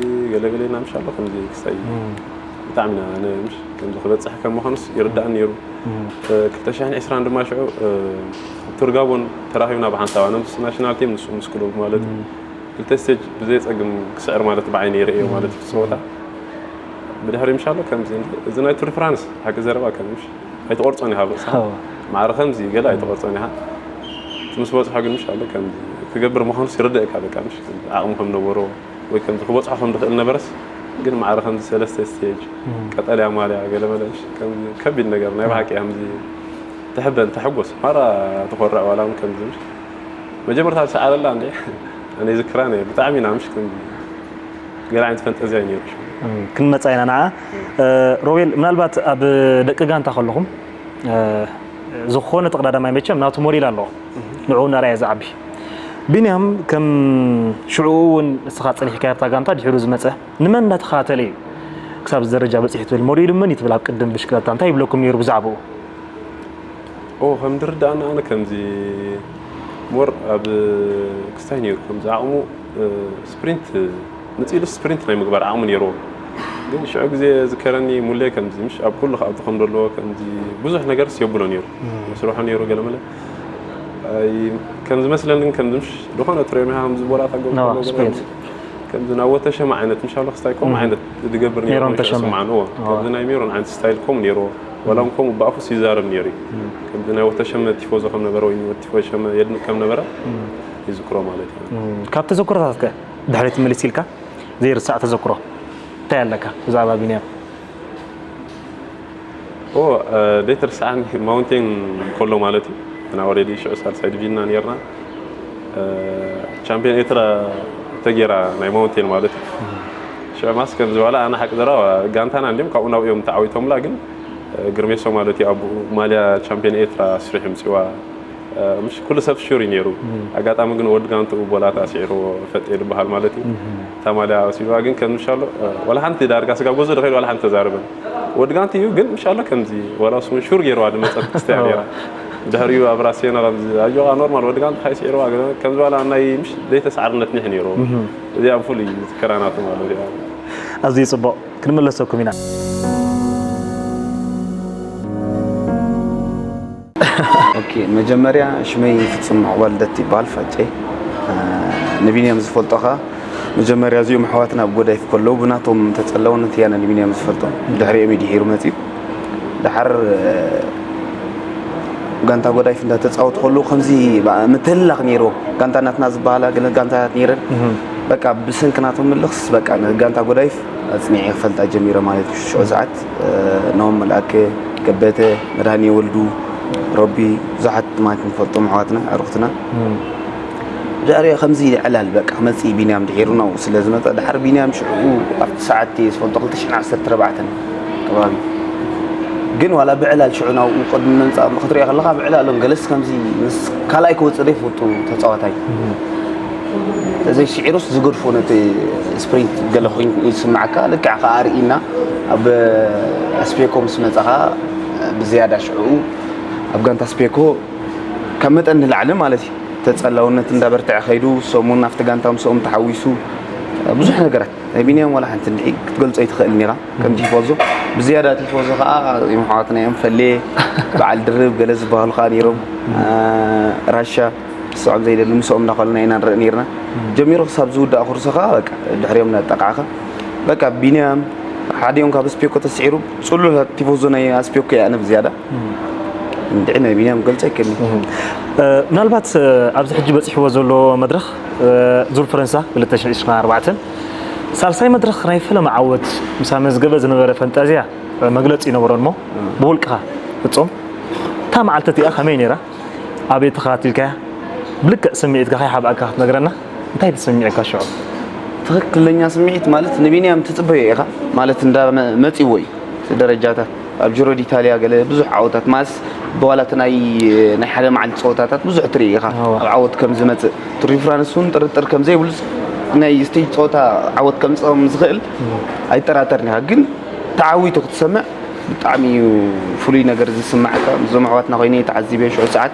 ገለገለ ኢልና ምሻሎ ከምዚ ክስታይ ብጣዕሚ ኢና፣ ኣነ ምሽ ከምዚ ክበጽሕ ከም ምዃኑስ ይርዳእኒ ነይሩ። እ፣ ክልተ ሽሕን ዕስራን ድማ ሽዑ፣ እ፣ ቱርጋቦን ተራኺብና ብሓንሳብ፣ ኣነ ምስ ናሽናል ቲም ንሱ ምስ ክለቡ ማለት እዩ። ክልተ ስቴጅ ብዘይ ጸግም ክስዕር ማለት ብዓይኒ ይርእዮ ማለት እዩ፣ ጸወታ። ብድሕሪ ምሻሎ ከምዚ፣ እዚ ናይ ቱር ፍራንስ ሓቂ ዘረባ ከም ምሽ ኣይትቆርጾን ኢኻ ርእስኻ። ኣዎ። ማዕረ ከምዚ ገለ ኣይትቆርጾን ኢኻ። እቲ ምስ በጽሖ ግን ምሻሎ ከምዚ ክገብር ምዃኑስ ይርዳእካ፣ በቃ ምሽ ከምዚ ዓቕሚ ከም ነበሮ ወይ ከምዚ ክበጽሖ ከም ዝኽእል ነበረስ፣ ግን ማዕረ ከምዚ ሰለስተ ስቴጅ፣ ቀጠልያ ማልያ፣ ገለ መለ ምሽ ከምዚ ከቢድ ነገር ናይ ብሓቂ ከምዚ ትሕበን፣ ትሕጎስ፣ ማራ ትኾርዕ ዋላ እውን ከምዚ ምሽ መጀመርታ ዝሰዓረላ እንዴ? ኣነ ይዝክራ ነይሩ። ብጣዕሚ ኢና ምሽ ከም ገለ ዓይነት ፈንጠዝያ እዩ ነይሩ። እም፣ ክንመጻ ኢና ንዓ። እ፣ ሮቤል፣ ምናልባት ኣብ ደቂ ጋንታ ከለኹም፣ እ፣ ዝኾነ ተቐዳዳማይ መቸም ናቱ ሞዴል ኣለዎ። ንዕኡ እናረኣየ ዝዓቢ። ቢንያም፣ ከም ሽዑ እውን ንስኻ ጸኒሕካዮ ኣብታ ጋንታ ድሒሩ ዝመጸ፣ ንመን እንዳተኸታተለ እዩ ክሳብ እዚ ደረጃ በጺሑ ትብል? ሞዴሉ መን እዩ ትብል? ኣብ ቅድም ብሽክለታ እንታይ ይብለኩም ነይሩ ብዛዕባኡ? ኦ፣ ከም ዝርዳእና ኣነ ከምዚ ሞር ኣብ ክስታይ ነይሩ፣ ከምዚ ዓቕሙ፣ እ፣ ስፕሪንት፣ ምጽኢሉ ስፕሪንት ናይ ምግባር ዓቕሚ ነይርዎ። ግን ሽዑ ግዜ ዝከረኒ ሙሌ ከምዚ ምሽ ኣብ ኩሉ ከኣ ዝኾን ዘለዎ ከምዚ ብዙሕ ነገርስ የብሎ ነይሩ። ስርሖ ነይሩ ገለ መለ። ኣይ፣ ከም ዝመስለኒ ግን ከምዚ ምሽ ዝኾነ ትሬሚሃ ከምዚ ቦራት ኣገብ ነዋ፣ ከሎ ገለ ስፕሪንት። ከምዚ ናብ ወተሸማ ዓይነት ምሽ ኣሎ ክስታይ ከምኡ እም። ዓይነት ዝገብር ነይሩ ሜሮን ከም ተሸመ። ዝስምዓኒ። እዎ፣ እዎ። ከምዚ ናይ ሜሮን ዓይነት ስታይል ከምኡ ነይርዎ። ዋላ እውን ከምኡ ብኣፉስ ይዛረብ ነይሩ እዩ። እም። ከምዚ ናይ ወተሸመ ቲፎዞ ከም ነበረ ወይ ወተሸመ የድንቕ ከም ነበረ እም። ይዝክሮ ማለት እዩ። እም። ካብ ተዘክሮታትከ ድሕሪት መሊስ ኢልካ ዘይርሳዕ ተዘክሮ እንታይ ኣለካ ብዛዕባ ቢንያም? ኦ፣ እ፣ ዘይትርስዓኒ ማውንቴን ከሎ ማለት እዩ። እና ኦልሬዲ ሽዑ ሳልሳይ ዲቪዥንና ነይርና። እ፣ ቻምፒዮን ኤርትራ ተጌራ ናይ ማውንቴን ማለት እዩ። ሽዑ ማስ ከም ዝበላ ኣነ ሓቂ ዘረባ ጋንታና እንዲም ካብኡ ናብኡ እዮም ተዓዊቶምላ፣ ግን፣ እ፣ ግርሜሶ ማለት እዩ ኣብኡ ማልያ ቻምፒዮን ኤርትራ ኣስሪሑ ምጽዋ። እ፣ ምሽ ኩሉ ሰብ ሹር እዩ ነይሩ። እም። ኣጋጣሚ ግን ወዲ ጋንትኡ ቦላታ ስዒርዎ ፈጤ ዝበሃል ማለት እዩ። እም። እታ ማልያ ወሲድዋ ግን ከም ምሻሎ፣ እ፣ ዋላ ሓንቲ ዳርጋ ስጋ ጎዞ ድኸይድ ዋላ ሓንቲ ተዛረበን። ወዲ ጋንት እዩ ግን ምሻሎ ከምዚ ዋላ እሱ እውን ሹር ገይርዋ ድመጸት ክስታይ እዋ። ነይራ። ድሕሪኡ ኣብ ራሴና ከምዚ ኣጆኻ ኖርማል ወዲ ጋንት ሓይ ስዒርዋ ግን ከምዚ ዋላ ናይ ምሽ ዘይተሳዕርነት ኒሕ ነይሩ። እም። እዚኣ ብፍሉይ ዝከራናቱ ማለት እዩ። ኣዝዩ ጽቡቕ። ክንምለሰኩም ኢና። ኦኬ፣ መጀመርያ ሽመይ ፍጹም ምዕባይ ልደት ይበሃል፣ ፋጨ። እ፣ ንቢንያም ዝፈልጦ ኸኣ መጀመርያ እዚኦም ኣሕዋትና ኣብ ጎዳይፍ ከለዉ ብናቶም ተጸላውነት እያ ንቢንያም ዝፈልጦ። ድሕሪኦም እዩ ድሒሩ መጺኡ። ደሓር፣ እ፣ ጋንታ ጎዳይፍ እንዳተጻወቱ ከለዉ ከምዚ ባ-፣ ምትህልላኽ ነይርዎ። ጋንታ ናትና ዝበሃላ ገለ ጋንታታት ነይረን። እህ። በቃ ብሰንኪ ናቶም ምልኽስ በቃ ንጋንታ ጎዳይፍ ኣጽኒዐ ክፈልጣ ጀሚረ ማለት እዩ። ሽዑ ሰዓት፣ እ፣ ናሆም መልኣከ፣ ገበተ፣ መድሃኔ ወልዱ፣ ሮቢ፣ ብዙሓት ማለት ንፈልጦም ኣሕዋትና፣ ኣዕሩኽትና። እም። ድሕሪኡ ከምዚ ዕላል በቃ መጽኢ ቢንያም ድሒሩ ናብኡ ስለ ዝመጸ፣ ድሓር ቢንያም ሽዑ ኣብቲ ሰዓት እየ ዝፈልጦ ክልተ ሽሕን ዓሰርተ ኣርባዕተን ከባቢ። ግን ዋላ ብዕላል ሽዑ ናብኡ ቅድሚ ምምጻእ ክትሪኦ ከለኻ ብዕላሎም ገለስ ከምዚ ምስ ካልኣይ ክወጽእ ዘይፈልጡ ተጻዋታይ። እም። ዘይስዒሩስ ዝገድፎ ነቲ ስፕሪንት ገለ ኮይኑ ይስምዓካ። ልክዕ ከኣ ኣርኢና ኣብ ስፔኮ ምስ መጻኻ ብዝያዳ ሽዑ ኣብ ጋንታ ስፔኮ ካብ መጠን ንላዕሊ ማለት እዩ። ተጸላውነት እንዳበርትዐ ከይዱ፣ ሰሙን ኣብቲ ጋንታ ምስኦም ተሓዊሱ፣ ብዙሕ ነገራት። ናይ ቢንያም ዋላ ሓንቲ እንድዒ ክትገልጾ ኣይትኽእልን ኢኻ። ከም ቲፎዞ፣ ብዝያዳ ቲፎዞ ከኣ እዮም ኣሕዋትና እዮም፣ ፈሌ፣ በዓል ድርብ፣ ገለ ዝበሃሉ ከኣ ነይሮም። እ፣ ራሻ፣ ክስዕብ ዘይደሊ፣ ምስኦም እንዳኸልና ኢና ንርኢ ነይርና። ጀሚሩ ክሳብ ዝውዳእ ኩርሶ ከኣ በቃ ድሕሪኦም እናጠቃዕካ፣ በቃ ቢንያም ሓዲኦም ካብ ስፔኮ ተስዒሩ፣ ጽሉላት ቲፎዞ ናይ ኣስፔኮ እየ ኣነ ብዝያዳ። እንድዒ ናይ ቢንያም ክገልጾ ኣይክእልን። እህ። እ፣ ምናልባት፣ እ፣ ኣብዚ ሕጂ በጺሕዎ ዘሎ መድረኽ፣ እ፣ ዙር ፈረንሳ ክልተ ሽሕን ዕስራን ኣርባዕተን ሳልሳይ መድረኽ ናይ ፈለማ ዓወት ምስ ኣመዝገበ ዝነበረ ፈንጠዝያ፣ እ፣ መግለጺ ይነበሮ እሞ፣ እም። ብውልቅኻ ፍጹም፣ እታ መዓልቲ እቲኣ ከመይ ነይራ? ኣበይ ተኸታቲልካያ? ብልክዕ ስምዒትካ ከይሓብኣካ ክትነግረና? እንታይ ተሰሚዕካ ሽዑ? ትኽክለኛ ስምዒት ማለት ንቢንያም ትጽበዮ ኢኻ ማለት እንዳ መ-፣ መጺዎ እዩ። እቲ ደረጃታት ኣብ ጂሮ ዲታልያ ገለ ብዙሕ ዓወታት ማለት ብዋላ እቲ ናይ፣ ናይ ሓደ መዓልቲ ጸወታታት ብዙሕ ትርኢ ኢኻ። ኣዋ። ኣብ ዓወት ከም ዝመጽእ ቱር ዲ ፍራንስ እውን ጥርጥር ከም ዘይብሉስ ናይ ስቴጅ ፀወታ ዓወት ከምፅኦም ዝኽእል ኣይጠራጠርን ኢኻ። ግን ተዓዊቱ ክትሰምዕ ብጣዕሚ እዩ ፍሉይ ነገር ዝስማዓካ። እዞም ኣሕዋትና ኮይነ ተዓዚበ ሽዑ ሰዓት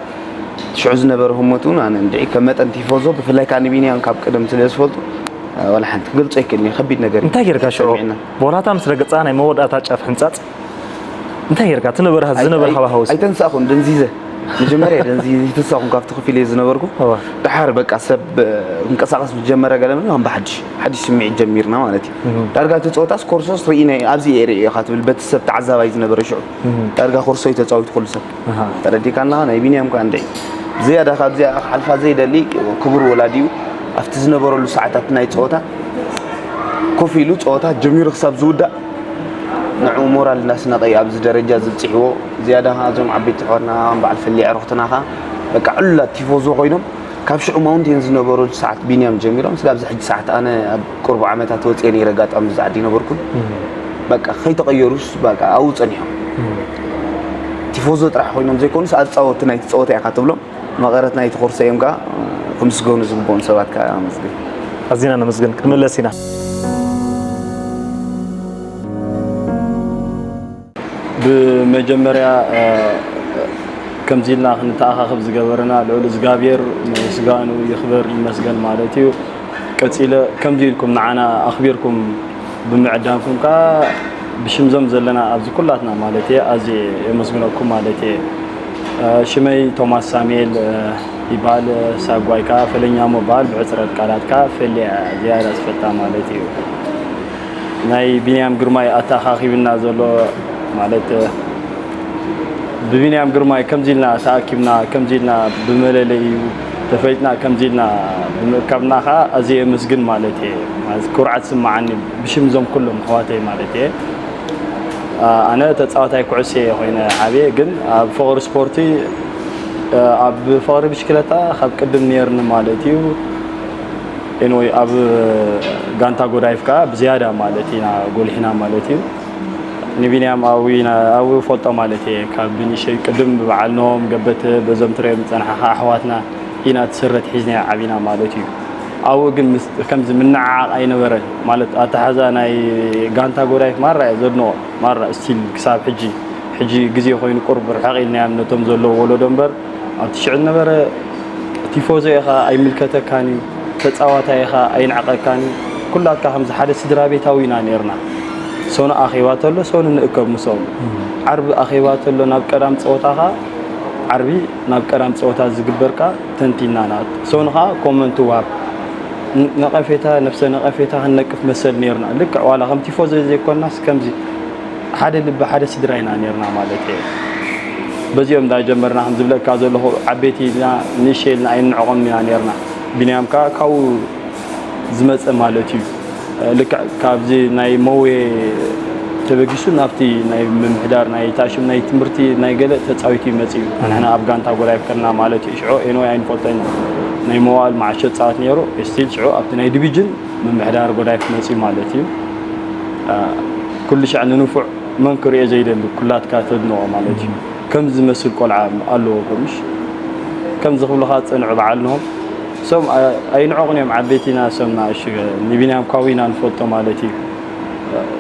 ሽዑ ዝነበረ ህሞት እውን ኣነ እንድዒ ከም መጠን ቲፎዞ ብፍላይ ከዓ ንቢንያም ካብ ቅድም ስለ ዝፈልጡ ዋላ ሓንቲ ክገልጾ ይክእልኒ ከቢድ ነገር እዩ። እንታይ ጌርካ ሽዑ? ቦላታ ምስ ረገጻ ናይ መወዳእታ ጫፍ ሕንጻጽ እንታይ ጌርካ? እቲ ነበረ ዝነበረ ሃዋህውስ? ኣይተንሳእኹን፣ ደንዚዘ። መጀመርያ ደንዚዘ ኣይተንሳእኹን፣ ካብቲ ክፍል እየ ዝነበርኩ። ድሓር በቃ ሰብ ክንቀሳቐስ ምስ ጀመረ ገለ መለ ከም ብሓድሽ ሓድሽ ስምዒት ጀሚርና ማለት እዩ። ዳርጋ እቲ ፀወታስ ኮርሶስ ርኢና ኣብዚ እየ ርእዮ ኢኻ ትብል በቲ ሰብ ተዓዛባይ ዝነበረ ሽዑ። ዳርጋ ኮርሶ እዩ ተፃዊቱ ኩሉ ሰብ። ተረዲእካና? ናይ ቢንያም ከኣ እንድዒ ዝያዳ ካብዚኣ ክሓልፋ ዘይደሊ ክቡር ወላዲኡ ኣብቲ ዝነበረሉ ሰዓታት ናይ ፀወታ ኮፍ ኢሉ ፀወታ ጀሚሩ ክሳብ ዝውዳእ ንዕኡ ሞራል እናስነቐ እዩ ኣብዚ ደረጃ ዝብፅሕዎ። ዝያዳ ከኣ እዞም ዓበይቲ ኣሕዋትና ከም በዓል ፈሊ ኣዕሩኽትና ከኣ በቃ ዕሉላት ቲፎዞ ኮይኖም ካብ ሽዑ ማውንቴን ዝነበረሉ ሰዓት ቢንያም ጀሚሮም ስጋብ ዝሕጂ ሰዓት ኣነ ኣብ ቁርብ ዓመታት ወፅየ ነይረ ኣጋጣሚ እዚ ዓዲ ነበርኩን በቃ ከይተቐየሩስ በቃ ኣብኡ ፀኒሖም ቲፎዞ ጥራሕ ኮይኖም ዘይኮኑስ ኣፃወቲ ናይቲ ፀወታ ኢኻ ትብሎም። መቐረት ናይቲ ኮርሶ እዮም ከዓ ክምስገኑ ዝግብኦም ሰባት ከዓ ኣመስግን። ኣዚና ነመስግን። ክንምለስ ኢና። ብመጀመርያ ከምዚ ኢልና ክንተኣኻኸብ ዝገበረና ልዑል እግዚኣብሔር ምስጋኑ ይኽበር ይመስገን ማለት እዩ። ቀጺለ ከምዚ ኢልኩም ንዓና ኣኽቢርኩም ብምዕዳምኩም ከዓ ብሽምዞም ዘለና ኣብዚ ኩላትና ማለት እየ ኣዝየ የመስግነኩም ማለት እየ። ሽመይ ቶማስ ሳሙኤል ይበሃል። ሳጓይ ከዓ ፈለኛሞ በሃል። ብሕፅረት ቃላት ከዓ ፈልየ ዝያዳ ዝፈታ ማለት እዩ። ናይ ቢንያም ግርማይ ኣተኣኻኺብና ዘሎ ማለት ብቢንያም ግርማይ ከምዚ ኢልና ተኣኪብና ከምዚ ኢልና ብመለለይኡ ተፈሊጥና ከምዚ ኢልና ብምእካብና ከዓ ኣዝየ የመስግን ማለት እየ። ማለት ኩርዓት ዝስምዓኒ ብሽም እዞም ኩሎም ኣሕዋተይ ማለት እየ። ኣነ ተፃዋታይ ኩዕሶ እየ ኮይነ ዓብየ ግን ኣብ ፍቕሪ ስፖርቲ ኣብ ፍቕሪ ብሽክለታ ካብ ቅድም ነይርኒ ማለት እዩ። ኤንወይ ኣብ ጋንታ ጎዳይፍ ከዓ ብዝያዳ ማለት ኢና ጎሊሕና ማለት እዩ። ንቢንያም ኣብኡ ኢና ኣብኡ እፈልጦ ማለት እየ ካብ ብንእሸይ ቅድም ብበዓል ኖም ገበት በዞም ትሪኦም ዝፀናሕኻ ኣሕዋትና ኢና እቲ ስረት ሒዝናዮ ዓቢና ማለት እዩ። ኣብኡ ግን ምስ- ከምዚ ምንዕዓቕ ኣይነበረን ማለት ኣተሓዛ ናይ ጋንታ ጎዳይፍ ማራ እየ ዘድንቖ ማራ still ክሳብ ሕጂ ሕጂ ግዜ ኮይኑ ቁሩብ ርሕቕ ኢልናዮም ነቶም ዘለዉ ወለዶ እምበር ኣብቲ ሽዑ ዝነበረ ቲፎዞ ኢኻ ኣይምልከተካን እዩ ተፃዋታይ ኢኻ ኣይንዕቐካን እዩ ኩላትካ ከምዚ ሓደ ስድራ ቤታዊ ኢና ነይርና ሰኑ ኣኼባ ተሎ ሰኑ ንእከብ ምስኦም ዓርቢ ኣኼባ ተሎ ናብ ቀዳም ፀወታኻ ዓርቢ ናብ ቀዳም ፀወታ ዝግበርካ ተንቲና ናት ሰኑ ኸዓ ኮመንት ዋብ ነቐፌታ ነብሰ ነቐፌታ ክንነቅፍ መሰል ነይርና ልክዕ ዋላ ከም ቲፎዞ ዘይኮንናስ ከምዚ ሓደ ልቢ ሓደ ስድራ ኢና ነርና ማለት እየ በዚኦም እንዳጀመርና ከም ዝብለካ ዘለኹ ዓበይቲ ኢልና ንእሸ ኢልና ኣይንዕቆም ኢና ነርና ቢንያም ከዓ ካብኡ ዝመፀ ማለት እዩ ልክዕ ካብዚ ናይ መዌ ተበጊሱ ናብቲ ናይ ምምሕዳር ናይ ታሽም ናይ ትምህርቲ ናይ ገለ ተፃዊቱ ይመፅ እዩ ንሕና ኣብ ጋንታ ጎዳይፍ ከለና ማለት እዩ ሽዑ ኤንወይ ኣይንፈልጦ ኢና ናይ መዋእል መዓሾ ፃወት ነይሩ ስቲል ሽዑ ኣብቲ ናይ ዲቪጅን ምምሕዳር ጎዳይፍ መፅኡ ማለት እዩ። ኩሉ ሻዕ ንንፉዕ መን ክሪኦ ዘይደሊ ኩላትካ ተድንቖ ማለት እዩ። ከምዚ ዝመስል ቆልዓ ኣለዎ ከምሽ ከምዚ ክብሉኻ ዝፀንዑ በዓል ንሆም እሶም ኣይንዕቑን እዮም ዓበይቲና እሶም ናእሽ ንቢንያም ካዊና ንፈልጦ ማለት እዩ።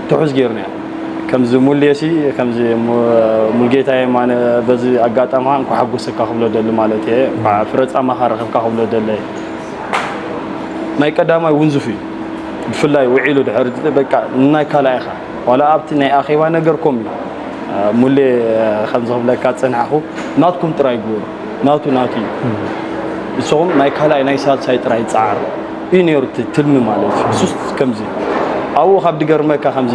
ትሑዝ ገይሩና ከምዚ ሙሌሲ ከምዚ ሙልጌታ የማነ በዚ ኣጋጣሚ እንኳ ሓጎሰካ ክብሎ ደሊ ማለት እየ እንኳ ፍረፃማኻ ረኸብካ ክብሎ ደለ ናይ ቀዳማይ ውንዙፍ እዩ ብፍላይ ውዒሉ ድሕሪ በቃ ናይ ካልኣይኻ ዋላ ኣብቲ ናይ ኣኼባ ነገር ኮም እዩ ሙሌ ከም ዝኽብለካ ዝጸናሕኹ ናትኩም ጥራይ ግበሩ ናቱ ናቱ እዩ ንስኹም ናይ ካልኣይ ናይ ሳልሳይ ጥራይ ይጸዓር እዩ ነይሩ እቲ ትልሚ ማለት እዩ እሱስ ከምዚ ኣብኡ ካብ ድገርመካ ከምዚ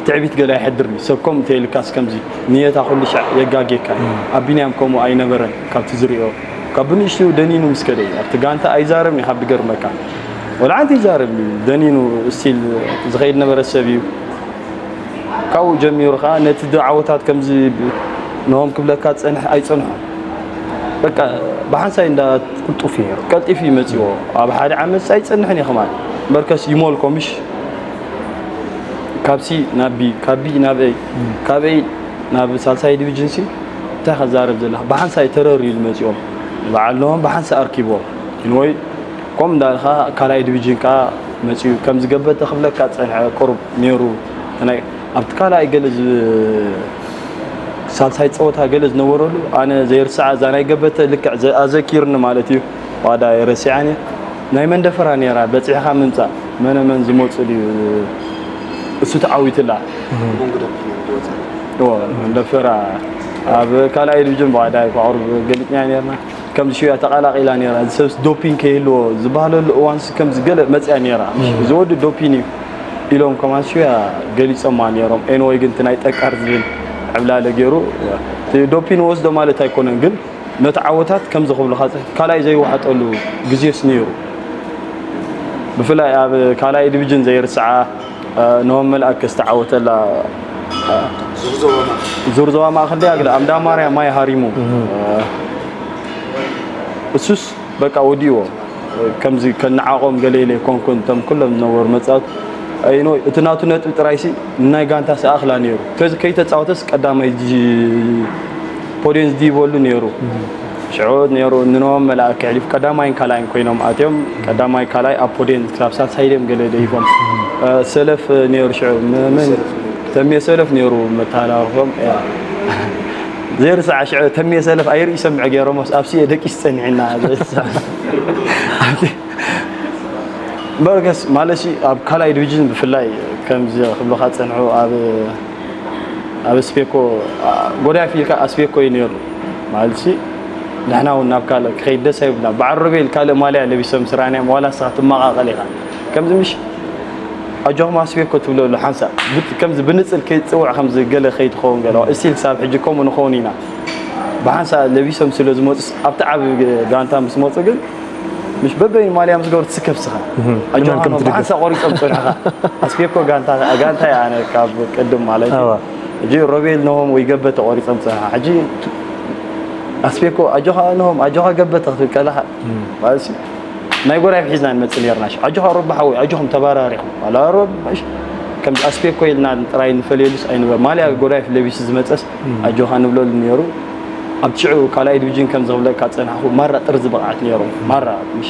ትዕቢት ገለ ኣይሕድርኒ ሰብ ከም እንተ ኢልካስ ከምዚ ንየታ ኩሉ ሻዕ የጋጌካ እዩ ኣብ ቢንያም ከምኡ ኣይነበረን ካብቲ ዝሪኦ ካብ ብንእሽትኡ ደኒኑ ምስ ከደ እዩ ኣብቲ ጋንታ ኣይዛረብን እዩ ካብ ድገርመካ ወላ ሓንቲ ይዛረብ እዩ ደኒኑ ስቲል ዝኸይድ ነበረ ሰብ እዩ ካብኡ ጀሚሩ ከዓ ነቲ ዓወታት ከምዚ ንሆም ክብለካ ዝፀንሕ ኣይፀንሖን በቃ ብሓንሳይ እንዳ ቅልጡፍ እዩ ነይሩ ቀልጢፉ እዩ መፂዎ ኣብ ሓደ ዓመት ኣይፀንሕን እዩ ከማን በርከስ ይሞልኮ ምሽ ካብሲ ናቢ ካቢ ናብአይ ካበይ ናብ ሳልሳይ ዲቪዥን ሲ እንታይ ከዛረብ ዘለካ ብሓንሳይ ተረር እዩ ዝመፂኦም በዓል ንሆም ብሓንሳይ ኣርኪቦም ኢንወይ ከምኡ እንዳልካ ካልኣይ ዲቪዥን ከዓ መፂኡ ከም ዝገበተ ክብለካ ፀንሐ። ቁሩብ ነይሩ ናይ ኣብቲ ካልኣይ ገለ ዝ- ሳልሳይ ፀወታ ገለ ዝነበረሉ ኣነ ዘይርስዓ እዛ ናይ ገበተ ልክዕ ዘ- ኣዘኪርኒ ማለት እዩ። ዋዳ የረሲዓን እየ። ናይ መንደፈራ ነይራ በፂሕካ ምምፃእ መነ መን ዝመፁ ድዩ እሱ ተዓዊትላ። መንደፈራ ኣብ ካልኣይ ዲቪዥን ብዋዳ ቁሩብ ገሊፅና ነርና። ከምዚ ሽያ ተቐላቒላ ነይራ። እዚ ሰብስ ዶፒንግ ከይህልዎ ዝበሃለሉ እዋንስ ከምዚ ገለ መፅያ ነይራ። እዚ ወዲ ዶፒን እዩ ኢሎም ከማን ሽያ ገሊፆማ ነይሮም። ኤንወይ ግን እቲ ናይ ጠቃር ዝብል ዕብላለ ገይሩ እቲ ዶፒን ወስዶ ማለት ኣይኮነን፣ ግን ነቲ ዓወታት ከምዚ ክብልካ ካልኣይ ዘይወሓጠሉ ግዜስ ነይሩ። ብፍላይ ኣብ ካልኣይ ዲቪዥን ዘይርስዓ ኖሆም መልኣክ ዝተዓወተላ ዙር ዞባ ማእከል ድያ ግዳ ኣምዳ ማርያም ማይ ሃሪሙ እሱስ በቃ ወዲእዎ። ከምዚ ከነዓቆም ገለ ኢለ ኮንኩን እቶም ኩሎም ዝነበሩ መጻወት ኣይኖ እቲ ናቱ ነጥቢ ጥራይሲ ናይ ጋንታ ሰኣኽላ ነይሩ። ከዚ ከይተጻወተስ ቀዳማይ ፖድዮን ዝድይበሉ ነይሩ። ሽዑ ነይሩ ንኖም መልኣክ ክሕሊፍ ቀዳማይን ካልኣይን ኮይኖም ኣትዮም። ቀዳማይ ካልኣይ ኣብ ፖድዮን ክሳብ ሳልሳይ ድዮም ገለ ደይቦም ሰለፍ ነይሩ። ሽዑ ምን ተሜ ሰለፍ ነይሩ መተሃላልፎም። ዘይርስዓ ሽዑ ተሜ ሰለፍ ኣይርኢ ሰምዕ ገይሮም ኣብሲ ደቂስ ጸኒዕና። በርገስ ማለሲ ኣብ ካልኣይ ዲቪዥን ብፍላይ ከምዚ ክብልካ ጸንሑ ኣብ ኣብ ስፔኮ ጎዳፊ ኢልካ ኣስፔኮ እዩ ነይሩ። ማለትሲ ንሕና እውን ናብ ካልእ ክኸይድ ደስ ኣይብልና። በዓል ሮቤል ካልእ ማልያ ለቢሶም ስራንያም ዋላ ንስኻ ትመቓቐል ኢኻ። ከምዚ ምሽ ኣጆኹም ኣስፔኮ ትብለሉ ሓንሳእ ከምዚ ብንፅል ከይትፅውዕ ከምዚ ገለ ከይትኸውን ገለ እስቲል ክሳብ ሕጂ ከምኡ ንኸውን ኢና። ብሓንሳእ ለቢሶም ስለ ዝመፁስ ኣብቲ ዓብ ጋንታ ምስ መፁ ግን ምሽ በበይኑ ማልያ ምስ ገበሩ ትስከፍ ስኻ። ኣጆኻ ኖ ብሓንሳ ቆሪጾም ጽንሕኻ። ኣስፔኮ ጋንታ ጋንታ እያ ኣነ ካብ ቅድም ማለት እዩ። ሕጂ ሮቤል ነሆም ወይ ገበ ተቆሪጾም ጽንሓ። ሕጂ ኣስፔኮ ኣጆኻ ነሆም ኣጆኻ ገበ ተኽትብል ከለኻ ማለት እዩ። ናይ ጎራይ ሒዝና ንመጽእ ነርና። ኣጆኻ ሮባ ሓወይ ኣጆኹም ተባራሪኹም። ኣላ ሮብ ከም ኣስፔኮ ኢልና ጥራይ ንፈልየሉስ ኣይንበር። ማልያ ጎራይ ለቢሱ ዝመጸስ ኣጆኻ ንብለሉ ነይሩ። ኣብ ሽዑ ካልኣይ ዲቪዥን ከም ዝኽብለካ ጸናሕኩ ማራ ጥርዚ ብቕዓት ነይሩ። ማራ ምሽ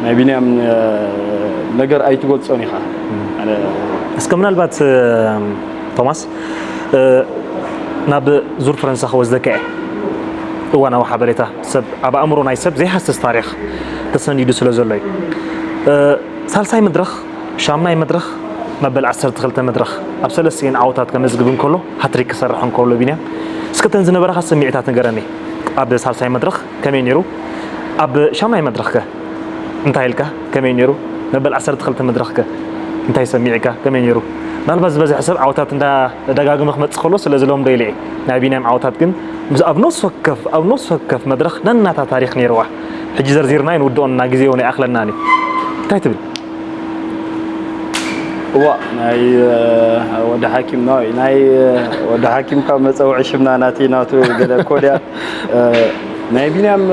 ናይ ቢንያም ነገር ኣይትገልጾን ኢኻ። ኣነ እስከ ምናልባት ቶማስ ናብ ዙር ፈረንሳ ክወስደካ እየ። እዋናዊ ሓበሬታ ሰብ ኣብ ኣእምሮ ናይ ሰብ ዘይሃስስ ታሪኽ ተሰኒዱ ስለ ዘሎ እዩ። ሳልሳይ መድረኽ ሻምናይ መድረኽ መበል ዓሰርተ ክልተ መድረኽ ኣብ ሰለስቲኤን ዓወታት ከመዝግብ እንከሎ ሃትሪክ ክሰርሕ እንከሎ ቢንያም እስከ እተን ዝነበራኻ ስምዒታት ንገረኒ። ኣብ ሳልሳይ መድረኽ ከመይ ነይሩ? ኣብ ሻምናይ መድረኽ ከ እንታይ ኢልካ ከመይ ነይሩ? መበል ዓሰርተ ክልተ መድረኽ ከ እንታይ ሰሚዕካ ከመይ ነይሩ? ምናልባት ዝበዝሐ ሰብ ዓወታት እንዳ ደጋግመ ክመጽእ ከሎ ስለ ዝለምዶ ኢለ እየ። ናይ ቢንያም ዓወታት ግን ምስ ኣብ ነፍሲ ወከፍ ኣብ ነፍሲ ወከፍ መድረኽ ነናታ ታሪኽ ነይርዋ። ሕጂ ዘርዚርና ኣይንውድኦን እና ግዜ እውን ኣይኣኽለናን እዩ። እንታይ ትብል? እዋ ናይ ወዲ ሓኪም ነው ናይ ወዲ ሓኪም ካብ መፀውዒ ሽምና ናቲ ናቱ ገለ ኮድያ ናይ ቢንያም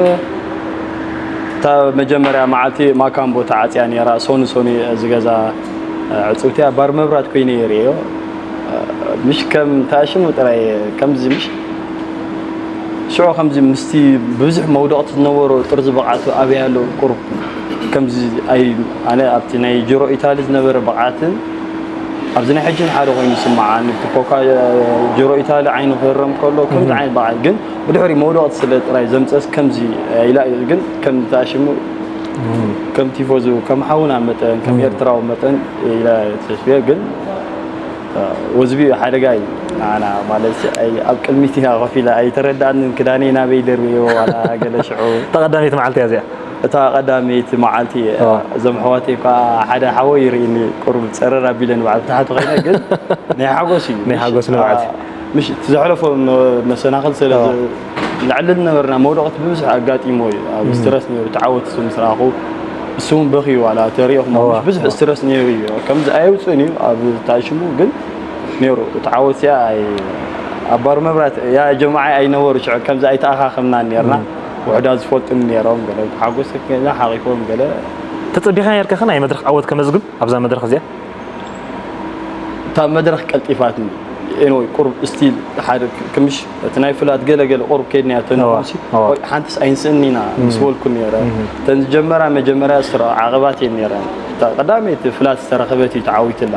እታ መጀመርያ መዓልቲ ማካምቦ ተዓፅያ ነይራ። ሶኒ ሶኒ ዝገዛ ዕፅውቲ ኣባር መብራት ኮይነ የርእዮ። ምሽ ከም ተኣሽሙ ጥራይ ከምዚ ምሽ ሽዑ ከምዚ ምስቲ ብዙሕ መውደቕቲ ዝነበሮ ጥርዚ ብቕዓቱ ኣበይ ኣሎ? ቁሩብ ከምዚ ኣይ ኣነ ኣብቲ ናይ ጅሮ ኢታሊ ዝነበረ ብቕዓትን ኣብዚ ናይ ሕጅን ሓደ ኮይኑ ይስምዓኒ። እቲ ኮካ ጅሮ ኢታሊ ዓይኑ ክህረም ከሎ ከምዚ ዓይነት ብቕዓት ግን ብድሕሪ መውደቕቲ ስለ ጥራይ ዘምፀስ ከምዚ ኢላ ግን ከም ተኣሽሙ ከም ቲፎዙ ከም ሓውና መጠን ከም ኤርትራዊ መጠን ኢላ ተስቢያ ግን ወዝቢ ሓደጋ እዩ። ኣና ማለት ኣብ ቅድሚት ኢና ኮፍ ኢለ ኣይተረዳእንን ክዳነይ ናበይ ደርብዮ ዋላ ገለ ሽዑ ተቐዳሚት መዓልቲ እያ እዚኣ። እታ ቀዳመይቲ መዓልቲ እዞም ኣሕዋተይ እኳ ሓደ ሓወይ ይርእኒ ቁሩብ ጸረር ኣቢለ ንባዕሉ ታሕቲ ኮይነ ግን ናይ ሓጎስ እዩ ናይ ሓጎስ ንባዕልቲ ምሽ እቲ ዘሕለፎ መሰናኽል ስለ ንዕልል ነበርና መውደቕት ብብዝሕ ኣጋጢሞ እዩ ኣብ ስትረስ ነሩ ተዓወት ምስ ረኣኹ እሱ እውን በኺ ዋላ ተሪእኹም ብዙሕ ስትረስ ነሩ እዩ ከምዚ ኣየውፅእን እዩ ኣብ ታሽሙ ግን ነሩ ተዓወት ያ ኣብ ባር መብራት ያ ጀማዓይ ኣይነበሩ ሽዑ ከምዚ ኣይተኣኻኸምናን ነርና ውሕዳት ዝፈልጡኒ ነሮም ገለ ሓጎስ ሓቂፎም ገለ ተፀቢኻ ነርካ ከ ናይ መድረክ ዓወት ከመዝግብ ኣብዛ መድረክ እዚኣ እታ መድረክ ቀልጢፋትኒ ኤንወይ ቁሩብ ስቲል ሓደ ክምሽ እቲ ናይ ፍላት ገለ ገለ ቁሩብ ከይድናዮ እተን እዋ፣ ንቑምሲ እዋ። ቆይ ሓንትስ ኣይንስእን ኢና ምስ በልኩ ነይረ። እተን ዝጀመራ መጀመርያ ስራ ዓቐባት እየን ነይረን። እታ ቀዳመይቲ ፍላት ዝተረኸበት እዩ ተዓዊትላ።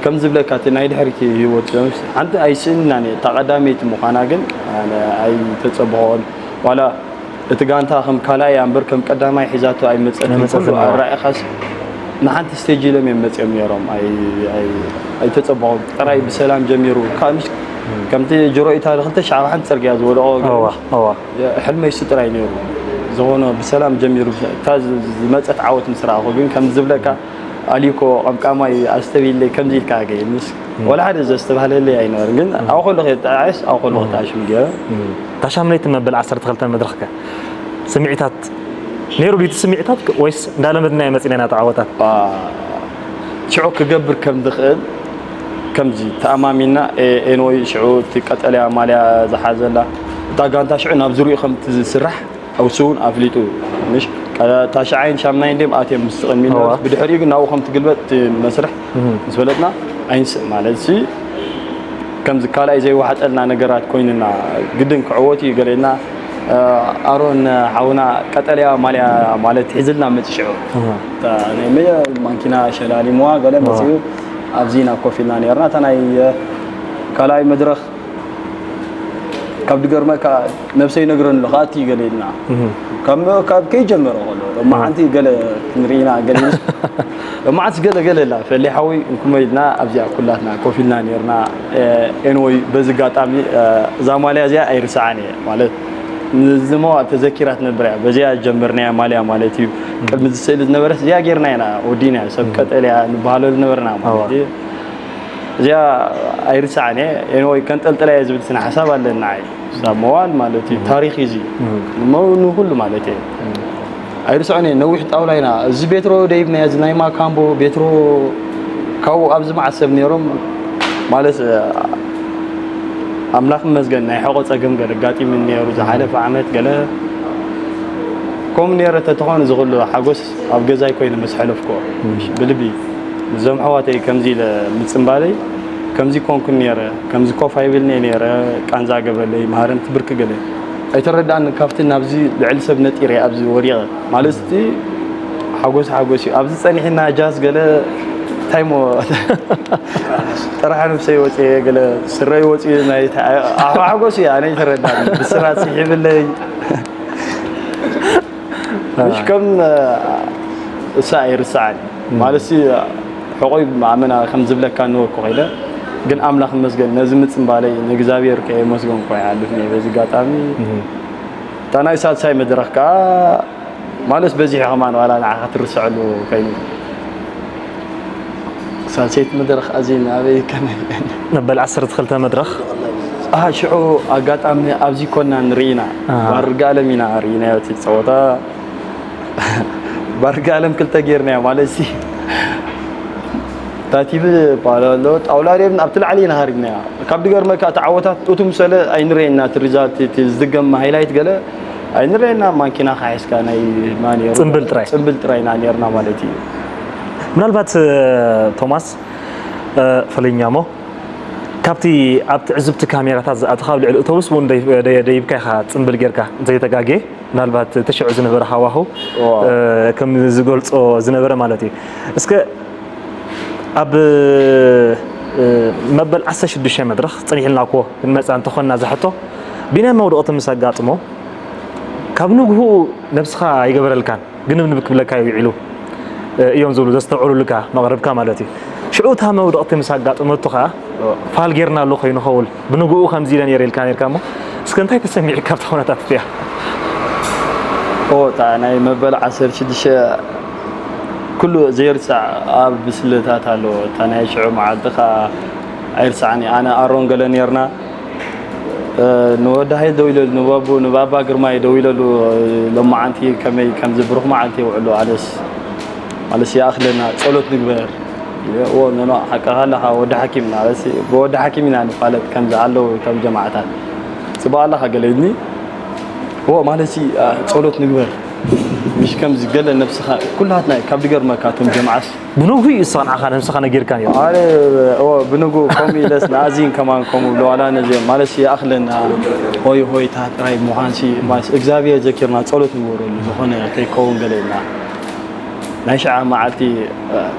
ከም ዝብለካ እቲ ናይ ድሕሪት ህይወት ሓንቲ ኣይስእን ኢና ነይረ። እታ ቀዳመይቲ ምዃና ግን ኣነ ኣይተጸበኾን። ዋላ እቲ ጋንታ ከም ካልኣይ እያ እምበር ከም ቀዳማይ ሒዛቶ ኣይመጸትን። ኣይመጸትን ኩሉ እያ። ኣራኢኻስ ንሓንቲ ስቴጅ ኢሎም እዮም መጺኦም ነይሮም። ኣይ-፣ ኣይ-፣ ኣይተጸበኹም። ጥራይ ብሰላም ጀሚሩ። ካብ ምሽ-፣ ከምቲ ጅሮ ኢታሊ ክልተ ሺሕ ኣብ ሓንቲ ጽርግያ ዝወደቖ እዋ፣ እዋ። ሕልመይ እሱ ጥራይ ነይሩ። ዝኾነ ብሰላም ጀሚሩ። እታ ዝ-፣ ዝመጸት ዓወት ምስ ረኣኹ ግን ከም ዝብለካ ኣሊኮ ቀምቃማይ ኣስተብሂለይ ከምዚ ኢልካ ኣገየ። ምስ ወላ ሓደ ዘስተብሃለለይ ኣይነበርን። ግን ኣብኡ ከሎ ከየጣዓስ ኣብኡ ከሎ ክጣዓሽ ገይረ። እታ ሻምነይቲ መበል ዓሰርተ ክልተ መድረኽ ከ ስምዒታት ነይሩ ድዩ እቲ ስምዒታት ወይስ እንዳለመድናዮ መጺና ኢና ተዓወታት? አ፣ ሽዑ ክገብር ከም ዝኽእል ከምዚ ተኣማሚና፣ ኤ-፣ ኤንወይ ሽዑ እቲ ቀጠልያ ማልያ ዝሓዘላ እታ ጋንታ ሽዑ ናብ ዝሪኡ ከም ትስራሕ እሱ እውን ኣፍሊጡ። ምሽ ቀ-፣ ታሽዓይን ሻምናይን ደም ኣትዮም ምስ ቅድሚ ኦዋ። ብድሕሪኡ ግን ናብኡ ከም ትግልበጥ እቲ መስርሕ ምስ ፈለጥና ኣይንስእ ማለት ሲ ከምዚ ካልኣይ ዘይወሓጠልና ነገራት ኮይንና ግድን ክዕወት እዩ ገለና። ኣሮን ሓውና ቀጠልያ ማልያ ማለት ሒዝልና መፂ ሽዑ እታ ናይ መጀ-፣ ማንኪና ሸላሊምዋ ገለ መፂኡ ኣብዚ ኢና ኮፍ ኢልና ነርና። እታ ናይ ካልኣይ መድረኽ ካብ ድገርመካ ነብሰይ ነግረን ኣለኹ ኣቲ ገለ ኢልና ካብ ካብ ከይጀመረ ከሎ ሎማዓንቲ ገለ ክንርኢና ገለ ሎማዓንስ ገለ ገለ ላ ፈሊ ሓዊ እንኩመ ኢልና ኣብዚኣ ኩላትና ኮፍ ኢልና ነርና። ኤንወይ በዚ ኣጋጣሚ እዛ ማልያ እዚኣ ኣይርስዓን እየ ማለት ንዝሞ ተዘኪራ ትነብር እያ። በዚኣ ጀመርናያ ማልያ ማለት እዩ። ቅድሚ ዝስእሊ ዝነበረት እዚኣ ጌርና ኢና ወዲና ሰብ ቀጠልያ ንበሃለሉ ነበርና ማለት እዩ። እዚኣ ኣይርስዓን እየ። ኤንወይ ከንጠልጥላ እየ ዝብል ስነ ሓሳብ ኣለና። ኣይ ሳብ መዋል ማለት እዩ። ታሪኽ እዩ እዚ። እሞ ንኹሉ ማለት እየ። ኣይርስዖን እየ። ነዊሕ ጣውላ ኢና። እዚ ቤትሮ ደይብና እዚ ናይ ማካምቦ ቤትሮ ካብኡ ኣብዚ መዓት ሰብ ነይሮም ማለት ኣምላኽ ይመስገን ናይ ሕቆ ጸገም ገለ ኣጋጢሙኒ ነይሩ ዝሓለፈ ዓመት ገለ ከምኡ ነይረ ተተኾነ ዝኽሉ ሓጎስ ኣብ ገዛይ ኮይነ ምስ ሕለፍክዎ ብልቢ እዞም ኣሕዋተይ ከምዚ ኢለ ምጽንባለይ ከምዚ ኮንኩ ነይረ ከምዚ ኮፍ ኣይብልኒ ነይረ ቃንዛ ገበለይ ማህረምቲ ብርክ ገለ ኣይተረዳእን ካብቲ ናብዚ ልዕሊ ሰብ ነጢረ ኣብዚ ወዲቐ ማለት እቲ ሓጎስ ሓጎስ እዩ ኣብዚ ጸኒሕና ጃዝ ገለ እንታይ ሞ ጥራሕ ነብሰይ ወፅየ ገለ ስረይ ወፅዩ ናይ ሓጎስ እዩ ኣነ ይተረዳእኒ ብስራት ስሒብለይ ምሽ ከም እሳ ኣይርስዓን ማለት ሲ ሕቆይ ኣመና ከም ዝብለካ ንወኩ ከይደ ግን ኣምላኽ መስገን ነዚ ምፅምባለይ ንእግዚኣብሔር ከየመስገንኩ ኣይሓልፍን እየ በዚ ኣጋጣሚ እታ ናይ ሳልሳይ መድረኽ ከዓ ማለት በዚሑ ከማን ዋላ ንዓኻ ትርስዐሉ ከይኑ ሳልሰይቲ መድረኽ ኣዚ ናበይ ከመይ መበል ዓሰርተ ክልተ መድረኽ ሽዑ ኣጋጣሚ ኣብዚ ኮና ንርኢና ባርጋ ኣለም ኢና ርኢናዮ እቲ ፀወታ ባርጋ ኣለም ክልተ ጌርናዮ ማለት ሲ ታቲብ ባሎ ኣሎ ጣውላ ሪም ኣብቲ ላዕሊ ኢና ሃሪምናዮ ካብ ድገርመካ እቲ ዓወታት ጡቱ ምሰለ ኣይንርኤና እቲ ሪዛልት እቲ ዝድገም ሃይላይት ገለ ኣይንርኤና ማንኪና ካሒስካ ናይ ማን ፅምብል ጥራይ ፅምብል ጥራይ ኢና ኔርና ማለት እዩ ምናልባት ቶማስ ፈለኛሞ ካብቲ ኣብ ትዕዝብቲ ካሜራታት ዝኣተኻ ኣብ ልዕሊ እቶብስ እውን ደይብካ ኢኻ ፅምብል ጌርካ እንተይተጋጌ ምናልባት እቲ ሽዑ ዝነበረ ሃዋሁ ከም ዝገልፆ ዝነበረ ማለት እዩ እስከ ኣብ መበል ዓሰርተ ሽዱሽተ መድረኽ ፀኒሕልና እኮ ክንመፃ እንተኾንና ዝሕቶ ቢንያም መውደቕቲ ምስ ኣጋጥሞ ካብ ንግሁ ነብስኻ ኣይገበረልካን ግንብንብ ክብለካ እዩ ውዒሉ እዮም ዝብሉ ዘስተውዕሉልካ መቕረብካ ማለት እዩ ሽዑ እታ መውደቕቲ ምስ ኣጋጠመቱ ከዓ ፋል ጌርና ኣሎ ኮይኑ ኸውን ብንግኡ ከምዚ ኢለ ነይረ ኢልካ ነርካ እሞ እስከ እንታይ ተሰሚዑካ ኣብታ ኩነታት እቲያ እታ ናይ መበል ዓሰርተ ሽዱሽተ ኩሉ ዘይርሳዕ ኣብ ብስለታት ኣለዎ እታ ናይ ሽዑ መዓልቲ ከዓ ኣይርሳዕን ኣነ ኣሮን ገለ ነርና ንወዲ ሃይል ደው ኢለሉ ንባቡ ንባባ ግርማይ ደው ኢለሉ ሎማዓንቲ ከመይ ከምዚ ብሩኽ መዓልቲ የውዕሉ ኣነስ ማለት ይኣኽለና ጸሎት ንግበር ዎ ኖኖ ሓቅኻ ኣለኻ ወዲ ሓኪም ኢና በስ ብወዲ ሓኪም ኢና ንፋለጥ ከምዚ ኣለዉ ከም ጀማዓታት ጽቡቕ ኣለኻ ገለ ኢልኒ ዎ ማለት ጸሎት ንግበር ምሽ ከምዚ ገለ ነብስኻ ኩላትና እዩ ካብ ድገርመካ እቶም ጀምዓስ ብንግሁ እዩ እሳ ንዓኻ ነብስኻ ነጊርካን እዩ ኣነ እዎ ብንግሁ ከምኡ ኢለስ ንኣዚን ከማን ከምኡ ብሎ ዋላ ነዚ ማለት ይኣኽለና ሆይ ሆይታ ጥራይ ምዃንሲ ማለት እግዚኣብሔር ዘኪርና ጸሎት ንግበረሉ ዝኾነ ከይከውን ገለ ኢልና ናይ ሽዓ መዓልቲ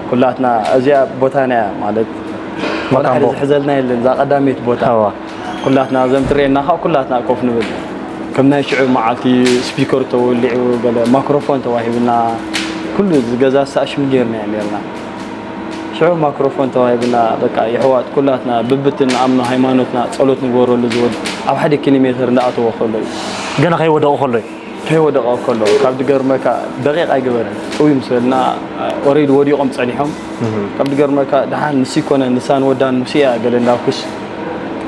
ኩላትና እዚኣ ቦታና እያ ማለት ወላ ሓደ ዝሕዘልና የለን እዛ ቀዳመይቲ ቦታ ኩላትና ዘም ትርእየና ከዓ ኩላትና ኮፍ ንብል ከም ናይ ሽዑ መዓልቲ ስፒከር ተወሊዑ ገለ ማክሮፎን ተዋሂብና ኩሉ ዝገዛ ሳእሽም ጌርና እያ ኔርና ሽዑ ማክሮፎን ተዋሂብና በቃ የሕዋት ኩላትና ብብትን ኣምኖ ሃይማኖትና ጸሎት ንግበረሉ ዝወድ ኣብ ሓደ ኪሎ ሜትር እንዳኣተወ ከሎ እዩ ገና ከይወደቑ ከሎ እዩ ከይወደቐ ከሎ ካብ ድገርመካ ደቂቕ ኣይገበረን ጥውይ ምስ በልና ኦሬዲ ወዲቖም ጸኒሖም ካብ ድገርመካ ደሓን ንሱ ይኮነ ንሳን ወዳን ሙሴ እያ ገለ እንዳኩስ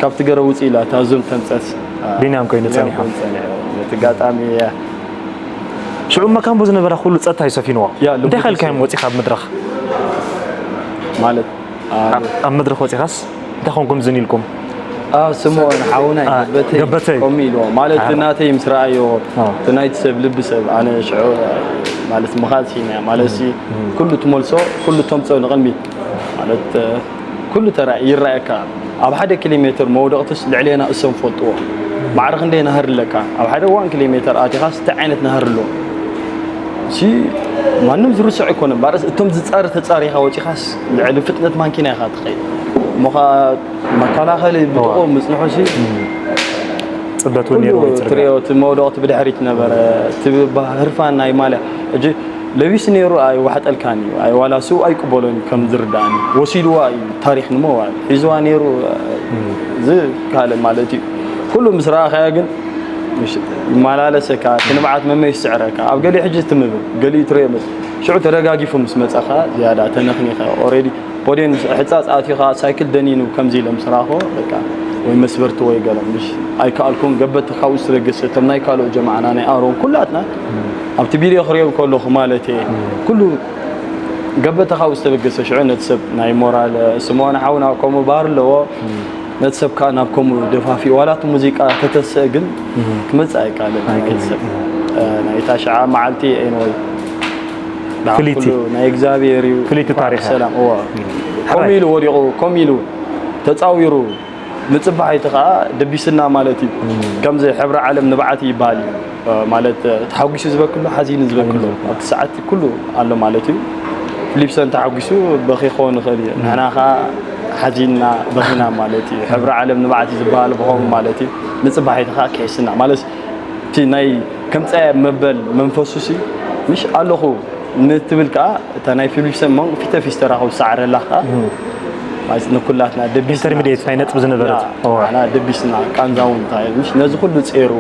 ካብቲ ገረ ውፅእ ኢላ እታ ዙም ተምፀት ቢንያም ኮይኑ ጸኒሖም ነቲ ጋጣሚ ሽዑ መካምቦ ዝነበረ ኩሉ ጸጥታ ይሰፊንዎ እንታይ ከልካዮም ወፂኻ ኣብ መድረኽ ማለት ኣብ መድረኽ ወፂኻስ እንታይ ኮንኩም ዝን ኢልኩም? ስምኦን ሓውና ገበተይ ከምኡ ኢልዎ ማለት ናተይ ምስ ረኣዮ እቲ ናይቲ ሰብ ልቢ ሰብ ኣነ ሽዑ ማለት ምኻድ ሲና ማለት ሲ ኩሉ ትመልሶ ኩሉ ተምፅኦ ንቕድሚት ማለት ኩሉ ተራ ይረኣየካ ኣብ ሓደ ኪሎ ሜትር መውደቕትስ ልዕሌና እሶም ፈልጥዎ ማዕረ ክንደይ ናህሪ ኣለካ ኣብ ሓደ ዋን ኪሎ ሜትር ኣቲኻስ እንታይ ዓይነት ናህሪ ኣሎ ሲ ማንም ዝርስዕ ኣይኮነ እምበኣርስ እቶም ዝፃሪ ተፃሪኻ ወፂኻስ ልዕሊ ፍጥነት ማንኪና ኢኻ ትኸይድ እሞ ኸዓ መከላኸሊ ብጥቕኡ ምፅንሑ ሲ ፅበት እውን ነይሩ ትሪኦ እቲ መውደቕቲ ብድሕሪት ነበረ እቲ ህርፋን ናይ ማልያ ሕጂ ለቢሱ ነይሩ ኣይዋሕጠልካን እዩ ኣይ ዋላ ስው ኣይቅበሎን እዩ ከም ዝርዳእኒ ወሲድዋ እዩ ታሪክ ንምዋል ሒዝዋ ነይሩ እዚ ካልእ ማለት እዩ ኩሉ ምስ ረኣኻያ ግን ይመላለሰካ እቲ ንብዓት መመ ይስዕረካ ኣብ ገሊኡ ሕጂ ትምብል ገሊኡ ትረዮ መስ ሽዑ ተደጋጊፉ ምስ መፀኻ ዝያዳ ተነኽኒኻ ኦሬዲ ፖድየን ሕፃፅ ኣትዩ ከዓ ሳይክል ደኒኑ ከምዚ ኢለ ምስ ረኣኽዎ በቃ ወይ መስበርቲ ወይ ገለ ምሽ ኣይከኣልኩን ገበቲ ካብኡ ዝተበገሰ እቶም ናይ ካልኦት ጀማዓና ናይ ኣሮን ኩላትና ኣብቲ ቪድዮ ክሪኦ ከለኹ ማለት እየ ኩሉ ገበቲ ካብኡ ዝተበገሰ ሽዑ ነቲ ሰብ ናይ ሞራል ስምኦን ሓውና ከምኡ ባህሪ ኣለዎ ነቲ ሰብ ከዓ ናብ ከምኡ ደፋፊኡ ዋላ እቲ ሙዚቃ ተተስእ ግን ክመፅእ ኣይከኣልን ናይቲ ሰብ ናይታ ሽዓ መዓልቲ ኤንወይ ፍልይቲ ናይ እግዚኣብሔር እዩ ፍልይቲ ታሪክ ሰላም እዋ ከምኡ ኢሉ ወዲቑ ከምኡ ኢሉ ተፃዊሩ ምፅባሒቱ ከዓ ደቢስና ማለት እዩ ከምዚ ሕብሪ ዓለም ንብዓት ይበሃል እዩ ማለት ተሓጒሱ ዝበክሎ ሓዚኑ ዝበክሎ ኣብቲ ሰዓት ኩሉ ኣሎ ማለት እዩ ፊሊፕሰን ተሓጒሱ በኺ ክኸውን ይኽእል እዩ ንሕና ከዓ ሓዚንና በኺና ማለት እዩ ሕብሪ ዓለም ንብዓት ዝበሃል ብኸም ማለት እዩ ምፅባሒቱ ከዓ ክሒስና ማለት እቲ ናይ ከምፀያ መበል መንፈሱ ሲ ምሽ ኣለኹ ንትብል ከዓ እታ ናይ ፊሊፕሰን መንቁ ፊተ ፊስ ተራኽቡ ዝሰዓረላ ከዓ ማለት ንኩላትና ደቢስና ኢንተርሚዲየት ናይ ነጥቢ ዝነበረት ንሕና ደቢስና ቃንዛ እውን እንታይ ምሽ ነዚ ኩሉ ፀይሩ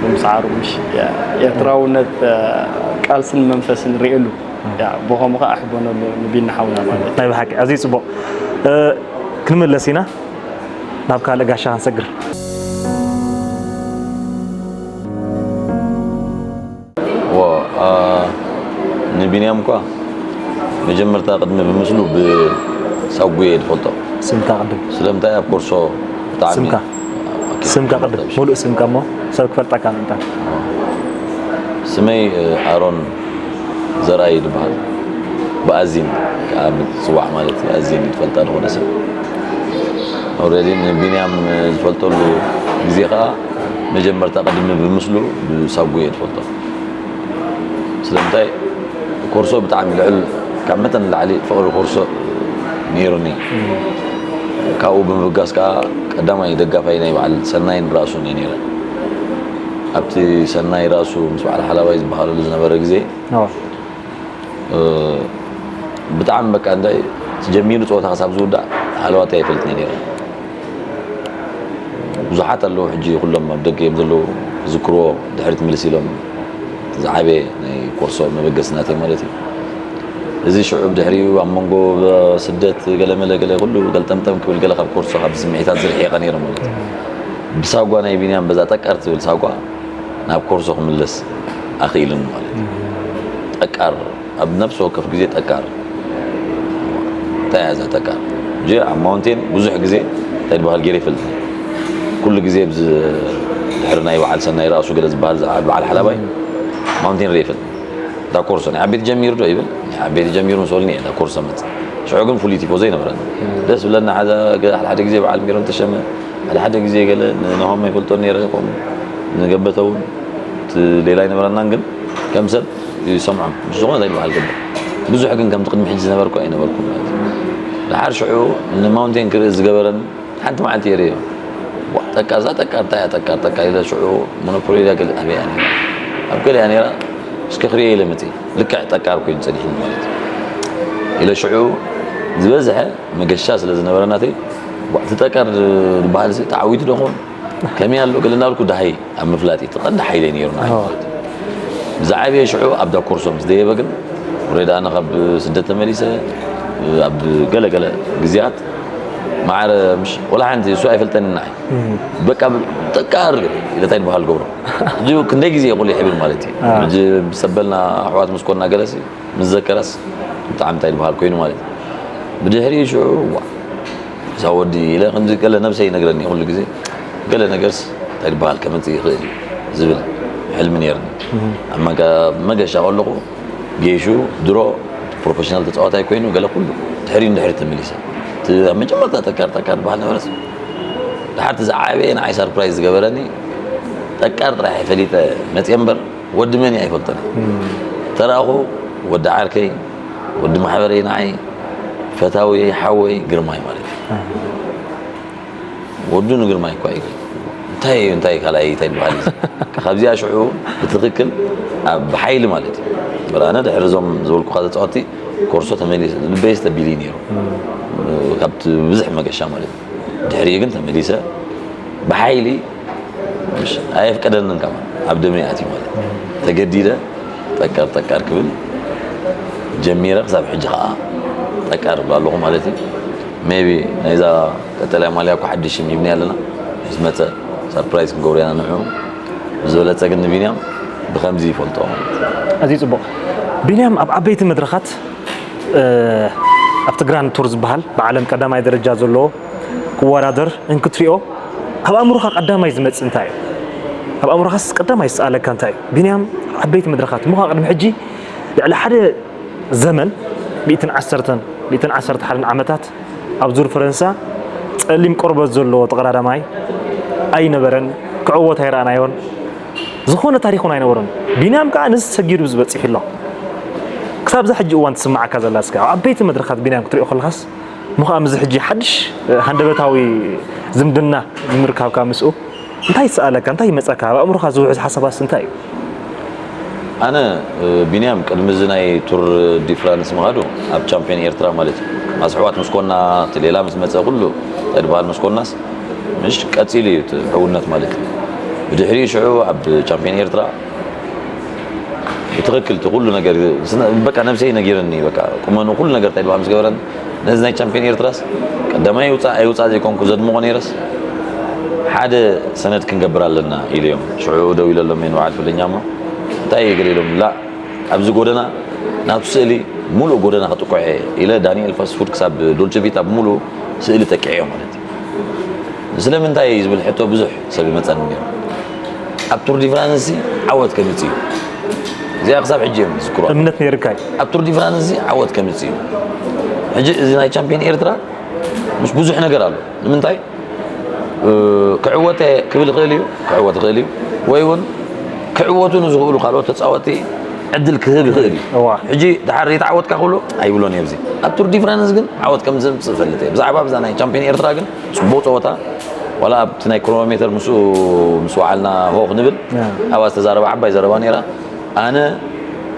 ብምስዓሩ ምሽ ኤርትራውነት ቃልስን መንፈስን ርእየሉ ብኸምኡ ከዓ ኣሕበነሉ ንቢኒ ሓውና ማለት ናይ ብሓቂ ኣዝዩ ፅቡቕ ክንምለስ ኢና ናብ ካልእ ጋሻ ክንሰግር ንቢንያም እኳ መጀመርታ ቅድሚ ብምስሉ ብሳጉ እየ ዝፈልጦ ስምካ ቅድም ስለምንታይ ኣብ ኮርሶ ብጣዕሚ ስምካ ስምካ ቅድም ሙሉእ ስምካ እሞ ሰብ ክፈልጠካ ምእንታ ስመይ ኣሮን ዘርኣይ ዝበሃል ብኣዚን ከዓ ምፅዋዕ ማለት ኣዚን ዝፈልጣ ዝኾነ ሰብ ኦረዲ ንቢንያም ዝፈልጠሉ ግዜ ከዓ መጀመርታ ቅድሚ ብምስሉ ብሳጉ እየ ዝፈልጦ ስለምንታይ ኮርሶ ብጣዕሚ ልዕል ካብ መጠን ንላዕሊ ፍቕሪ ኮርሶ ነይሩኒ ካብኡ ብምብጋስ ከዓ ቀዳማይ ደጋፋይ ናይ በዓል ሰናይን ራእሱን እየ ነይረ ኣብቲ ሰናይ ራእሱ ምስ በዓል ሓላባይ ዝበሃለሉ ዝነበረ ግዜ ብጣዕሚ በቃ እንታይ ጀሚሩ ፀወታ ክሳብ ዝውዳእ ሃለዋተይ ኣይፈልጥን እየ ነይረ ብዙሓት ኣለዉ ሕጂ ኩሎም ኣብ ደገ እዮም ዘለዉ ክዝክርዎ ድሕሪት ምልስ ኢሎም ዝዓበየ ናይ ኮርሶ መበገሲ ናተይ ማለት እዩ እዚ ሽዑ ብድሕሪኡ ኣብ መንጎ ስደት ገለመለ ገለ ኩሉ ገልጠምጠም ክብል ገለ ካብ ኮርሶ ካብ ስምዒታት ዝርሒቐ ነይረ ማለት እዩ ብሳጓ ናይ ቢንያም በዛ ጠቃር ትብል ሳጓ ናብ ኮርሶ ክምለስ ኣኽኢሉኒ ማለት እዩ። ጠቃር ኣብ ነፍሲ ወከፍ ግዜ ጠቃር እንታይ እያ እዛ ጠቃር? ጂ ኣብ ማውንቴን ብዙሕ ግዜ እንታይ ዝበሃል ገይረ ይፈልጥ ኩሉ ግዜ ድሕሪ ናይ በዓል ሰናይ ራእሱ ገለ ዝበሃል በዓል ሓላባይ ማውንቴን ሬፍን ዳኮርሶ ናይ ዓበይቲ ጀሚሩ ዶ ይብል? ናይ ዓበይቲ ጀሚሩ ምስ በሉኒ እየ ዳኮርሶ መጽእ። ሽዑ ግን ፍሉይ ቲፎዞ ኣይነበረን። ደስ ብለና ሓደ ገ-፣ ሓደ ሓደ ግዜ በዓል ሜሮን ተሸመ፣ ሓደ ሓደ ግዜ ገለ ን-፣ ንሆም ኣይፈልጦን ነይረ፣ ከምኡ ንገበተ እውን እቲ ሌላ ኣይነበረናን፣ ግን ከም ሰብ ይሰምዖም። ምስ ዝኾነ እንታይ ዝበሃል ገበ። ብዙሕ ግን ከምቲ ቅድሚ ሕጂ ዝነበርኩ ኣይነበርኩን ማለት እዩ። ደሓር ሽዑ ንማውንቴን ክርኢ ዝገበረን ሓንቲ መዓልቲ እየ ርእዮ። ዋ፣ ጠቃር፣ እዛ ጠቃር እንታይ እያ ጠቃር፣ ጠቃር ኢለ ሽዑ ሞኖፖሊ ኢላ ገለ ኣበይ እያ ነይራ? ኣብ ገለ እያ ነይራ? እስከ ክርእየ ኢለ መፅእ። ልክዕ ጠቃር ኮይኑ ጸኒሕኒ ማለት እዩ። ኢለ ሽዑ ዝበዝሐ መገሻ ስለ ዝነበረ ናተይ፣ ዋ፣ እቲ ጠቃር ዝበሃል ሲ ተዓዊቱ ዶ ኾን? ከመይ ኣሎ? ገለ እናበልኩ ደሃይ ኣብ ምፍላጥ እዩ። እቲ ቀንዲ ሓይለይ ነይሩ ንዓይ ኣዎ። ማለት እዩ። ብዝዓበየ ሽዑ ኣብ ዳኮርሶ ምስ ደየበ ግን፣ ወረዳ ኣነ ካብ ስደት ተመሊሰ፣ ኣብ ገለ ገለ ግዜያት ማዕረ ምሽ-፣ ወላ ሓንቲ እሱ ኣይፈልጠንን ንዓይ። በቃ ብ-፣ ጠቃር ኢለ እንታይ ዝበሃል ገብሮ። ሕጂ ክንደይ ግዜ እየ ቆሊሕ ይብል ማለት እዩ። ኣዎ። ሕጂ ምስ ሰበልና ኣሕዋት ምስ ኮና ገለሲ፣ ምስ ዘከረስ ብጣዕሚ እንታይ ዝበሃል ኮይኑ ማለት እዩ። ብድሕሪኡ ሽዑ፣ ዋ፣ እዛ ወዲ ኢለ ከምዚ ገለ ነብሰይ ይነግረኒ ኩሉ ግዜ። ገለ ነገርስ እንታይ ዝበሃል ከመጽእ ይኽእል እዩ ዝብል ሕልሚ ነይርኒ። ኣብ መገ-፣ መገሻ ከለኹ ጌሹ ድሮ ፕሮፌሽናል ተጻዋታይ ኮይኑ ገለ ኩሉ ድሕሪ ንድሕሪ ተመሊሰ። እቲ ኣብ መጀመርታ ጠቃር ጠቃር ዝበሃል ነበረስ፣ ድሓር እቲ ዝዓበየ ንዓይ ሰርፕራይዝ ዝገበረኒ፣ ጠቃር ጥራሕ እየ ፈሊጠ መጽየ እምበር፣ ወዲ መን እየ ኣይፈልጦን እየ። ተራእኹ፣ ወዲ ዓርከይ፣ ወዲ ማሕበረይ ንዓይ፣ ፈታውየይ፣ ሓወይ፣ ግርማይ ማለት እዩ። ወዱ ንግርማይ እኳ እዩ። እንታይ እዩ፣ እንታይ ካልኣይ፣ እንታይ ዝበሃል እዩ? ካብዚኣ ሽዑ ብትኽክል ኣብ፣ ብሓይሊ ማለት እዩ። እምበር ኣነ ድሕሪ እዞም ዝበልኩኻ ተጻወትቲ ኮርሶ ተመሊሰ፣ ልበይ ስተቢል እዩ ነይሩ። ካብቲ ብዙሕ መገሻ ማለት እዩ። ድሕሪኡ ግን ተመሊሰ ብሓይሊ፣ ምሽ፣ ኣየፍቀደንን ከማን፣ ኣብ ደመይ ኣትዩ ማለት እዩ። ተገዲደ ጠቀር ጠቀር ክብል ጀሚረ፣ ክሳብ ሕጂ ከኣ ጠቀር እብሎ ኣለኹ ማለት እዩ። ሜቢ ናይዛ ቀጠልያ ማልያ እኮ ሓድሽ ሽም ሂብኒ ኣለና። ምስ መጸ ሰርፕራይዝ ክንገብሮ ኢና ንዑ። ብዝበለጸ ግን ንቢንያም ብኸምዚ ይፈልጦ ማለት እዩ። ኣዝዩ ጽቡቕ። ቢንያም ኣብ ዓበይቲ መድረኻት፣ እ፣ ኣብቲ ግራንድ ቱር ዝበሃል ብዓለም ቀዳማይ ደረጃ ዘለዎ ክወዳደር እንክትሪኦ፣ ኣብ ኣእምሮኻ ቀዳማይ ዝመጽእ እንታይ እዩ? ኣብ ኣእምሮኻስ ቀዳማይ ዝሰኣለካ እንታይ እዩ? ቢንያም ኣብ ዓበይቲ መድረኻት፣ እሞ ከኣ ቅድሚ ሕጂ ልዕሊ ሓደ ዘመን፣ ሚእትን ዓሰርተን፣ ሚእትን ዓሰርተ ሓደን ዓመታት ኣብ ዙር ፈረንሳ ጸሊም ቆርበት ዘለዎ ተቐዳዳማይ ኣይነበረን፣ ክዕወት ኣይረኣናዮን። ዝኾነ ታሪኽ እውን ኣይነበሮን። ቢንያም ከኣ ነዚ ሰጊሩ እዚ በጺሑ ኣሎ። ክሳብ እዛ ሕጂ እዋን ትስምዓካ ዘላ እስከ፣ ኣብ ዓበይቲ መድረኻት ቢንያም ክትሪኦ ከለኻስ፣ እሞ ከኣ ምስዚ ሕጂ ሓድሽ፣ እ፣ ሃንደበታዊ ዝምድና ንምርካብካ ምስኡ፣ እንታይ ይሰኣለካ? እንታይ ይመጸካ? ኣብ ኣእምሮኻ ዝውሕዝ ሓሳባትስ እንታይ እዩ? ኣነ፣ እ፣ ቢንያም ቅድሚ እዚ ናይ ቱር ዲ ፍራንስ ምኻዱ ኣብ ቻምፒዮን ኤርትራ ማለት እዩ። ኣስሕዋት ምስ ኮና፣ እቲ ሌላ ምስ መጸ ኩሉ እንታይ ዝበሃል ምስ ኮናስ፣ ምሽ ቀጺሉ እዩ እቲ ሕውነት ማለት እዩ። ብድሕሪኡ ሽዑ ኣብ ቻምፒዮን ኤርትራ ብትኽክል እቲ ኩሉ ነገር ስነ-፣ በቃ ነብሰይ ነጊረኒ፣ በቃ ቁመኑ ኩሉ ነገር እንታይ ዝበሃል ምስ ገበረኒ፣ ነዚ ናይ ቻምፒዮን ኤርትራስ ቀዳማይ ይውጻእ ኣይውጻእ ዘይኮንኩ ዘድምቖ ነይረስ፣ ሓደ ሰነድ ክንገብር ኣለና ኢሉ እዮም። ሽዑ ደው ኢለሎም እየ ንበዓል ፍልኛማ። እንታይ እዩ ገለ ኢሎም፣ ላ፣ ኣብዚ ጎደና ናቱ ስእሊ፣ ሙሉእ ጎደና ክጥቅዖ እየ ኢለ ዳንኤል ፋስት ፉድ ክሳብ ዶልቸ ቪታ ብምሉኡ ስእሊ ጠቂዐዮ ማለት እዩ። ስለምንታይ እዩ ዝብል ሕቶ ብዙሕ ሰብ ይመጸኒ ነይሩ። ኣብ ቱር ዲ ፍራንስ ዓወት ከምጽእ እዩ። እዚኣ ክሳብ ሕጂ እዮም ዝዝክሩዋ። እምነት ነይርካ እዩ። ኣብ ቱር ዲ ፍራንስ ዓወት ከምጽእ እዩ። ሕጂ እዚ ናይ ቻምፒዮን ኤርትራ ምስ ብዙሕ ነገር ኣሎ። ንምንታይ? እ፣ ክዕወት እየ ክብል ይኽእል እዩ፣ ክዕወት ይኽእል እዩ። ወይ እውን ክዕወቱ ንዝኽእሉ ካልኦት ተጻወትቲ ዕድል ክህብ ይኽእል እዩ። እዋ። ሕጂ ድሓር ዘይተዓወትካ ክብሎ ኣይብሎን እየ። ኣብዚ ኣብ ቱር ዲ ፍራንስ ግን ዓወት ከም ዘምጽእ እፈልጥ እየ። ብዛዕባ ኣብዛ ናይ ቻምፒዮን ኤርትራ ግን ጽቡቕ ጸወታ፣ ዋላ ኣብቲ ናይ ክሮኖሜተር ምስኡ፣ ምስ ወዓልና ሆ ክንብል፣ ያ። ኣብኣ ዝተዛረበ ዓባይ ዘረባ ነይራ። ኣነ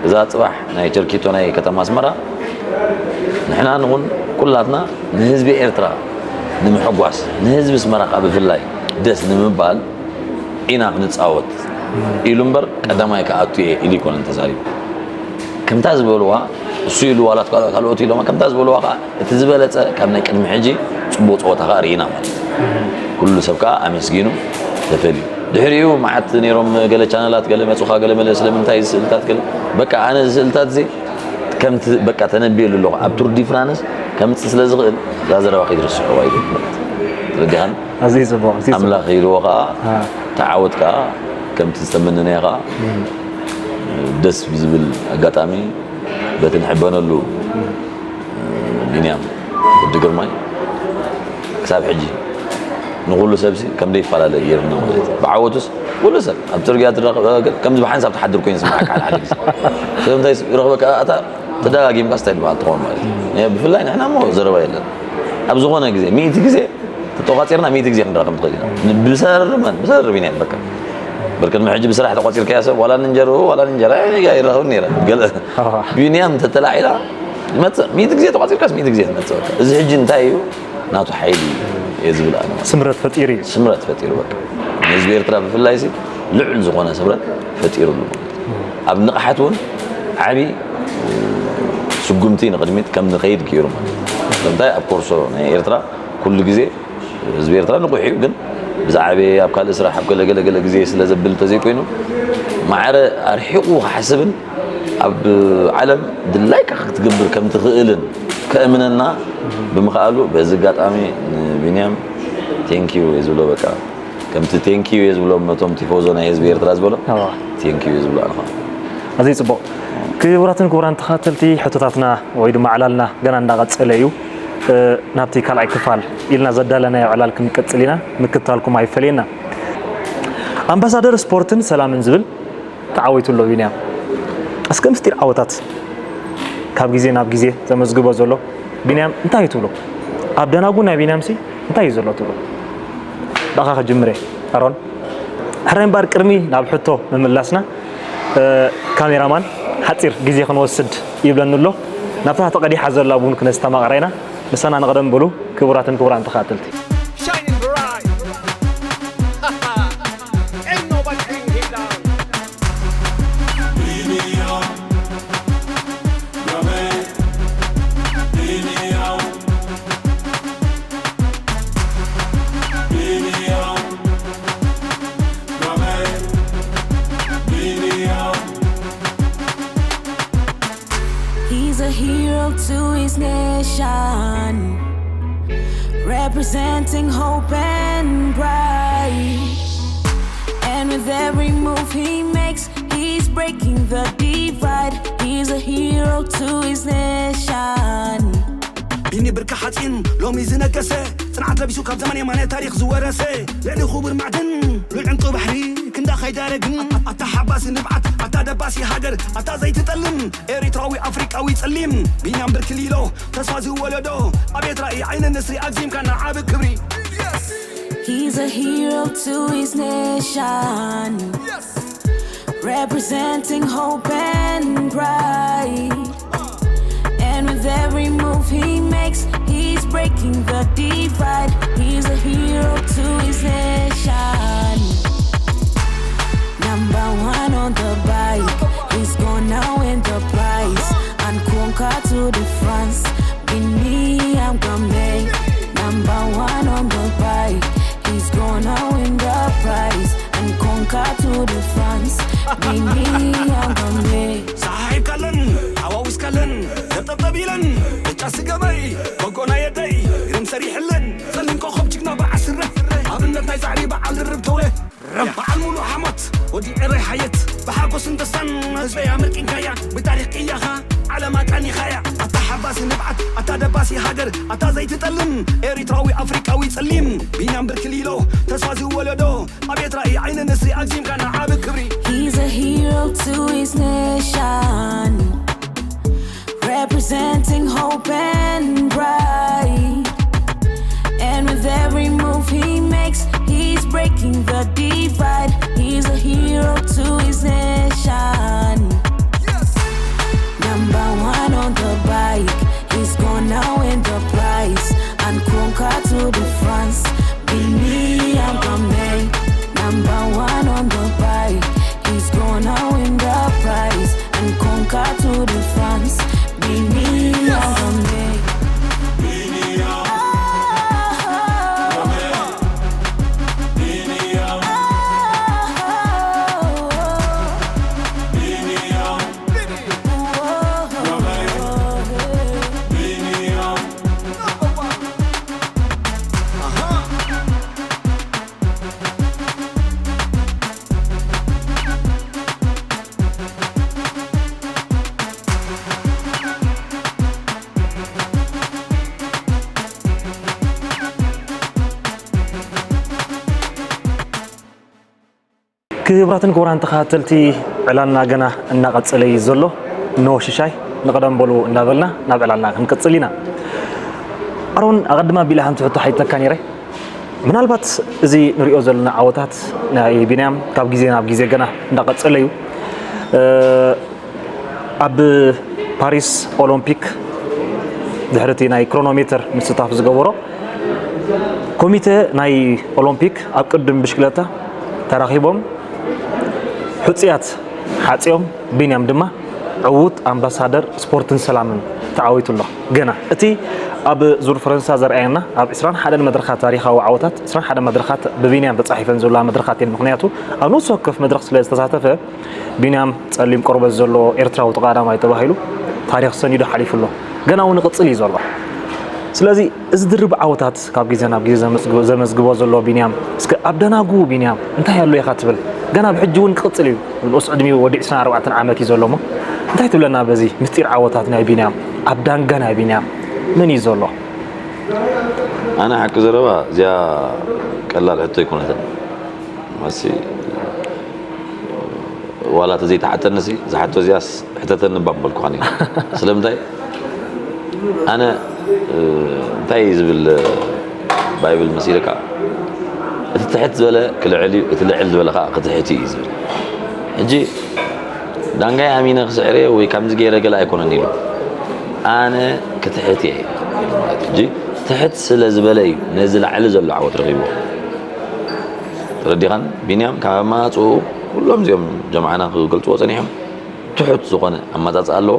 እዛ ጽባሕ ናይ ቸርኪቶ ናይ ከተማ ኣስመራ ንሕና ንኹን ኩላትና ንህዝቢ ኤርትራ ንምሕጓስ፣ ንህዝቢ ኣስመራ ከኣ ብፍላይ ደስ ንምባል ኢና ክንጻወት ኢሉ እምበር ቀዳማይ ክኣቱ እየ ኢሉ ኣይኮነን ተዛሪቡ። ከምታ ዝበልዋ እሱ ኢሉ ዋላ ካልኦት ኢሎማ ከምታ ዝበልዋ ከኣ እቲ ዝበለጸ ካብ ናይ ቅድሚ ሕጂ ጽቡቕ ጸወታ ከኣ ርኢና ማለት እዩ። ኩሉ ሰብ ከኣ ኣመስጊኑ ተፈልዩ። ድሕሪኡ መዓት ነይሮም ገለ ቻነላት፣ ገለ መጹኻ፣ ገለ መለ ስለምንታይ እዚ ስእልታት ገለ፣ በቃ ኣነ እዚ ስእልታት እዚ ከምቲ በቃ ተነብየሉ ኣለኹ። ኣብ ቱር ዲ ፍራንስ ከምጽእ ስለ ዝኽእል እዛ ዘረባ ከይትርስዕዋ ኢሉ። ተረዲኻን? ኣዝዩ ጽቡቕ፣ ኣዝዩ ጽቡቕ። ኣምላኽ ኢልዎ ከኣ አ። ተዓወት ከኣ ከምቲ ዝተመነናዮ ከኣ እም። ደስ ብዝብል ኣጋጣሚ በቲ ንሕበነሉ ቢንያም ወዲ ግርማይ ክሳብ ሕጂ ንኩሉ ሰብሲ ከም ዘይፈላለ ጌርና ማለት እዩ። ብዓወቱስ ኩሉ ሰብ ኣብ ጽርግያ ትረኽብ፣ ከምዚ ብሓንሳብ ትሓድር ኮይኑ ይስምዓካ ሓደ ሓደ ግዜ። ስለምንታይ ይረኽበካ? ኣታ ተደጋጊምካ ስታይ ዝበሃል ትኸውን ማለት እዩ። ብፍላይ ንሕና እሞ ዘረባ የለን። ኣብ ዝኾነ ግዜ፣ ሚእቲ ግዜ ተተቋጺርና ሚእቲ ግዜ ክንራኸብ ንኽእል ኢና። ብሰር መን? ብሰር ቢንያም በቃ። በርክድ ሕጂ ብስራሕ ተቋጺርካዮ ሰብ ዋላ ንእንጀርኡ ዋላ ንእንጀራ ኣይረኸብን ነይረ። ገለ ቢንያም እንተተላዒላ ይመጽእ። ሚእቲ ግዜ ተቋጺርካስ ሚእቲ ግዜ ትመጽእ በቃ። እዚ ሕጂ እንታይ እዩ? ናቱ ሓይሊ እየ ዝብል ኣነ ማለት። ስምረት ፈጢሩ እዩ። ስምረት ፈጢሩ በቃ። ንህዝቢ ኤርትራ ብፍላይ ሲ ልዑል ዝኾነ ስምረት ፈጢሩሉ ማለት እዩ። ኣብ ንቕሓት እውን ዓቢ ስጉምቲ ንቕድሚት ከም ንኸይድ ገይሩ ማለት እዩ። ስለምንታይ ኣብ ኮርሶ ናይ ኤርትራ ኩሉ ግዜ ህዝቢ ኤርትራ ንቑሕ እዩ፣ ግን ብዛዕባ ኣብ ካልእ ስራሕ ኣብ ገለ ገለ ገለ ግዜ ስለ ዘብል እንተዘይኮይኑ ማዕረ ኣርሒቑ ክሓስብን ኣብ ዓለም ድላይካ ክትገብር ከም ትኽእልን ከእምነና ብምኽኣሉ በዚ ኣጋጣሚ ንቢንያም ቴንኪዩ እየ ዝብሎ። በቃ ከምቲ ቴንኪዩ እየ ዝብሎም ነቶም ቲፎዞ ናይ ህዝቢ ኤርትራ ዝበሎም ኣዋ። ቴንኪዩ እየ ዝብሎ ኣነ ኸኣ። ኣዝዩ ጽቡቕ። ክቡራትን ክቡራን ተኸታተልቲ ሕቶታትና ወይ ድማ ዕላልና ገና እንዳቐጸለ እዩ። እ፣ ናብቲ ካልኣይ ክፋል ኢልና ዘዳለናዮ ዕላል ክንቀጽል ኢና። ምክትታልኩም ኣይፈለየና። ኣምባሳደር ስፖርትን ሰላምን ዝብል ተዓዊቱ ኣሎ ቢንያም። እስከ ምስጢር ዓወታት ካብ ግዜ ናብ ግዜ ዘመዝግቦ ዘሎ ቢንያም እንታይ እዩ ትብሎ? ኣብ ደናጉ ናይ ቢንያምሲ እንታይ እዩ ዘሎ ትብሎ? ብኣኻ ክጅምር እየ ኣሮን። ሕራይ እምበኣር ቅድሚ ናብ ሕቶ ምምላስና፣ እ፣ ካሜራማን ሓጺር ግዜ ክንወስድ ይብለኒ ኣሎ። ናብታ ተቐዲሓ ዘላ ቡን ክነስተማቕራ ኢና። ምሳና ንቕደም በሉ ክቡራትን ክቡራን ተኸታተልቲ። Shining bright. Ain't nobody bring him down. He's a hero to his nation, representing hope and pride. And with every move he makes, he's breaking the divide. He's a hero to his nation. ቢኒ ብርካ ሓፂን ሎሚ ዝነገሰ፣ ፅንዓት ለቢሱ ካብ ዘመን የማነ ታሪክ ዝወረሰ፣ ልዕሊ ክቡር ማዕድን ሉል ዕንቁ ባሕሪ ክንዳ ከይዳረግን። ኣታ ሓባሲ ንብዓት፣ ኣታ ደባሲ ሃገር፣ ኣታ ዘይትጠልም ኤሪትራዊ ኣፍሪቃዊ ጸሊም፣ ቢንያም ብርክ ሊሎ ተስፋ ዝወለዶ፣ ኣቤት ራኢ ዓይኒ ንስሪ ኣግዚምካ ንዓቢ ክብሪ። He's a hero to his nation, representing hope and pride. And with every move he makes, he's breaking the divide. He's a hero to his nation. Number one on the bike, he's gonna win the prize. And Conquer to the France, be me, I'm coming. Number one on the bike, he's gonna win the prize. And Conquer to the France, be me, I'm coming. ሰሓሒብካለን ኣዋዊስካለን ዘብጠብጠብ ኢለን ብጫ ስገበይ በጎና የደይ ግርም ሰሪሕለን ጸሊም ኮኸብ ጅግና በዓል ስረ ኣብነት ናይ ጻዕሪ በዓል ድርብ ተውለ በዓል ሙሉ ሓሞት ወዲ ዕረይ ሓየት ብሓጎስን ደስታን ህዝበይ ኣመርቂንካያ ብታሪኽ ቅያኻ ዓለም ኣቃኒኻያ ኣታ ሓባሲ ንብዓት ኣታ ደባሲ ሃገር ኣታ ዘይትጠልም ኤሪትራዊ ኣፍሪቃዊ ጸሊም ቢንያም ብርክ ሊሎ ተስፋ ዝወለዶ ኣቤት ራኢ ዓይኒ ንስሪ ኣግዚምካ ንዓቢ ክብሪ He's a hero to his nation, representing hope and pride. And with every move he makes, he's breaking the divide. He's a hero to his nation. Number one on the bike, he's gonna win the prize and conquer to the France. Be me, I'm coming. Number ክቡራትን ክቡራን ተኸታተልቲ፣ ዕላልና ገና እናቐጸለ እዩ ዘሎ። ኖ ሽሻይ ንቐደም በሉ እንዳበልና ናብ ዕላልና ክንቅጽል ኢና። ኣሮን፣ ኣቐድማ ኣቢለ ሓንቲ ሕቶ ሓቲተካ ነይረ። ምናልባት እዚ ንሪኦ ዘለና ዓወታት ናይ ቢንያም ካብ ግዜ ናብ ግዜ ገና እንዳቐጸለ እዩ። እ፣ ኣብ ፓሪስ ኦሎምፒክ ድሕሪ እቲ ናይ ክሮኖሜተር ምስታፍ ዝገበሮ፣ ኮሚተ ናይ ኦሎምፒክ ኣብ ቅድም ብሽክለታ ተራኺቦም ሕጹያት ሓጺኦም፣ ቢንያም ድማ ዕዉት ኣምባሳደር ስፖርትን ሰላምን ተዓዊቱ ኣሎ። ገና እቲ ኣብ ዙር ፈረንሳ ዘርኣየና፣ ኣብ ዕስራን ሓደን መድረኻት፣ ታሪኻዊ ዓወታት ዕስራን ሓደን መድረኻት ብቢንያም ተጻሒፈን ዘለዋ መድረኻት እየን። ምኽንያቱ ኣብ ነፍሲ ወከፍ መድረኽ ስለ ዝተሳተፈ፣ ቢንያም ጸሊም ቆርበት ዘለዎ ኤርትራዊ እቲ ቀዳማይ ተባሂሉ ታሪኽ ሰኒዱ ሓሊፉ ኣሎ። ገና እውን ይቕጽል እዩ ዘሎ። ስለዚ እዚ ድርብ ዓወታት ካብ ግዜ ናብ ግዜ ዘመዝግቦ፣ ዘመዝግቦ ዘሎ ቢንያም፣ እስከ ኣብ ደናጉ ቢንያም እንታይ ኣሎ ኢኻ ትብል? ገና ብሕጂ እውን ክቕጽል እዩ። ንኡስ ዕድሚኡ ወዲ ዕስራን ኣርባዕተን ዓመት እዩ ዘሎ እሞ፣ እንታይ ትብለና በዚ ምስጢር ዓወታት ናይ ቢንያም? ኣብ ዳንጋ ናይ ቢንያም መን እዩ ዘሎ? ኣነ ሓቂ ዘረባ እዚኣ ቀላል ሕቶ ኣይኮነትን። ማሲ ዋላ ተዘይተሓተንሲ ዝሓቶ እዚኣስ ሕተተኒ እባ ምበልኩኻ ነይረ። ስለምንታይ? ኣነ፣ እ፣ እንታይ እዩ ዝብል፣ እ፣ ባይብል መሲልካ? እቲ ትሕት ዝበለ ክልዕል እዩ፣ እቲ ልዕል ዝበለ ከዓ ክትሕት እዩ ዝብል። ሕጂ ዳንጋይ ኣሚነ ክስዕር እየ ወይ ከምዚ ገይረ ገለ ኣይኮነን ኢሉ። ኣነ ክትሕት እየ ኢሉ ማለት እዩ። ሕጂ ትሕት ስለ ዝበለ እዩ ነዚ ላዕሊ ዘሎ ዓወት ረኺብዎ። ተረዲኻን? ቢንያም ካብ ኣመፃፅኡ ኩሎም እዚኦም ጀምዓና ክገልፅዎ ፀኒሖም። ትሑት ዝኾነ ኣመፃፅኣ ኣለዎ።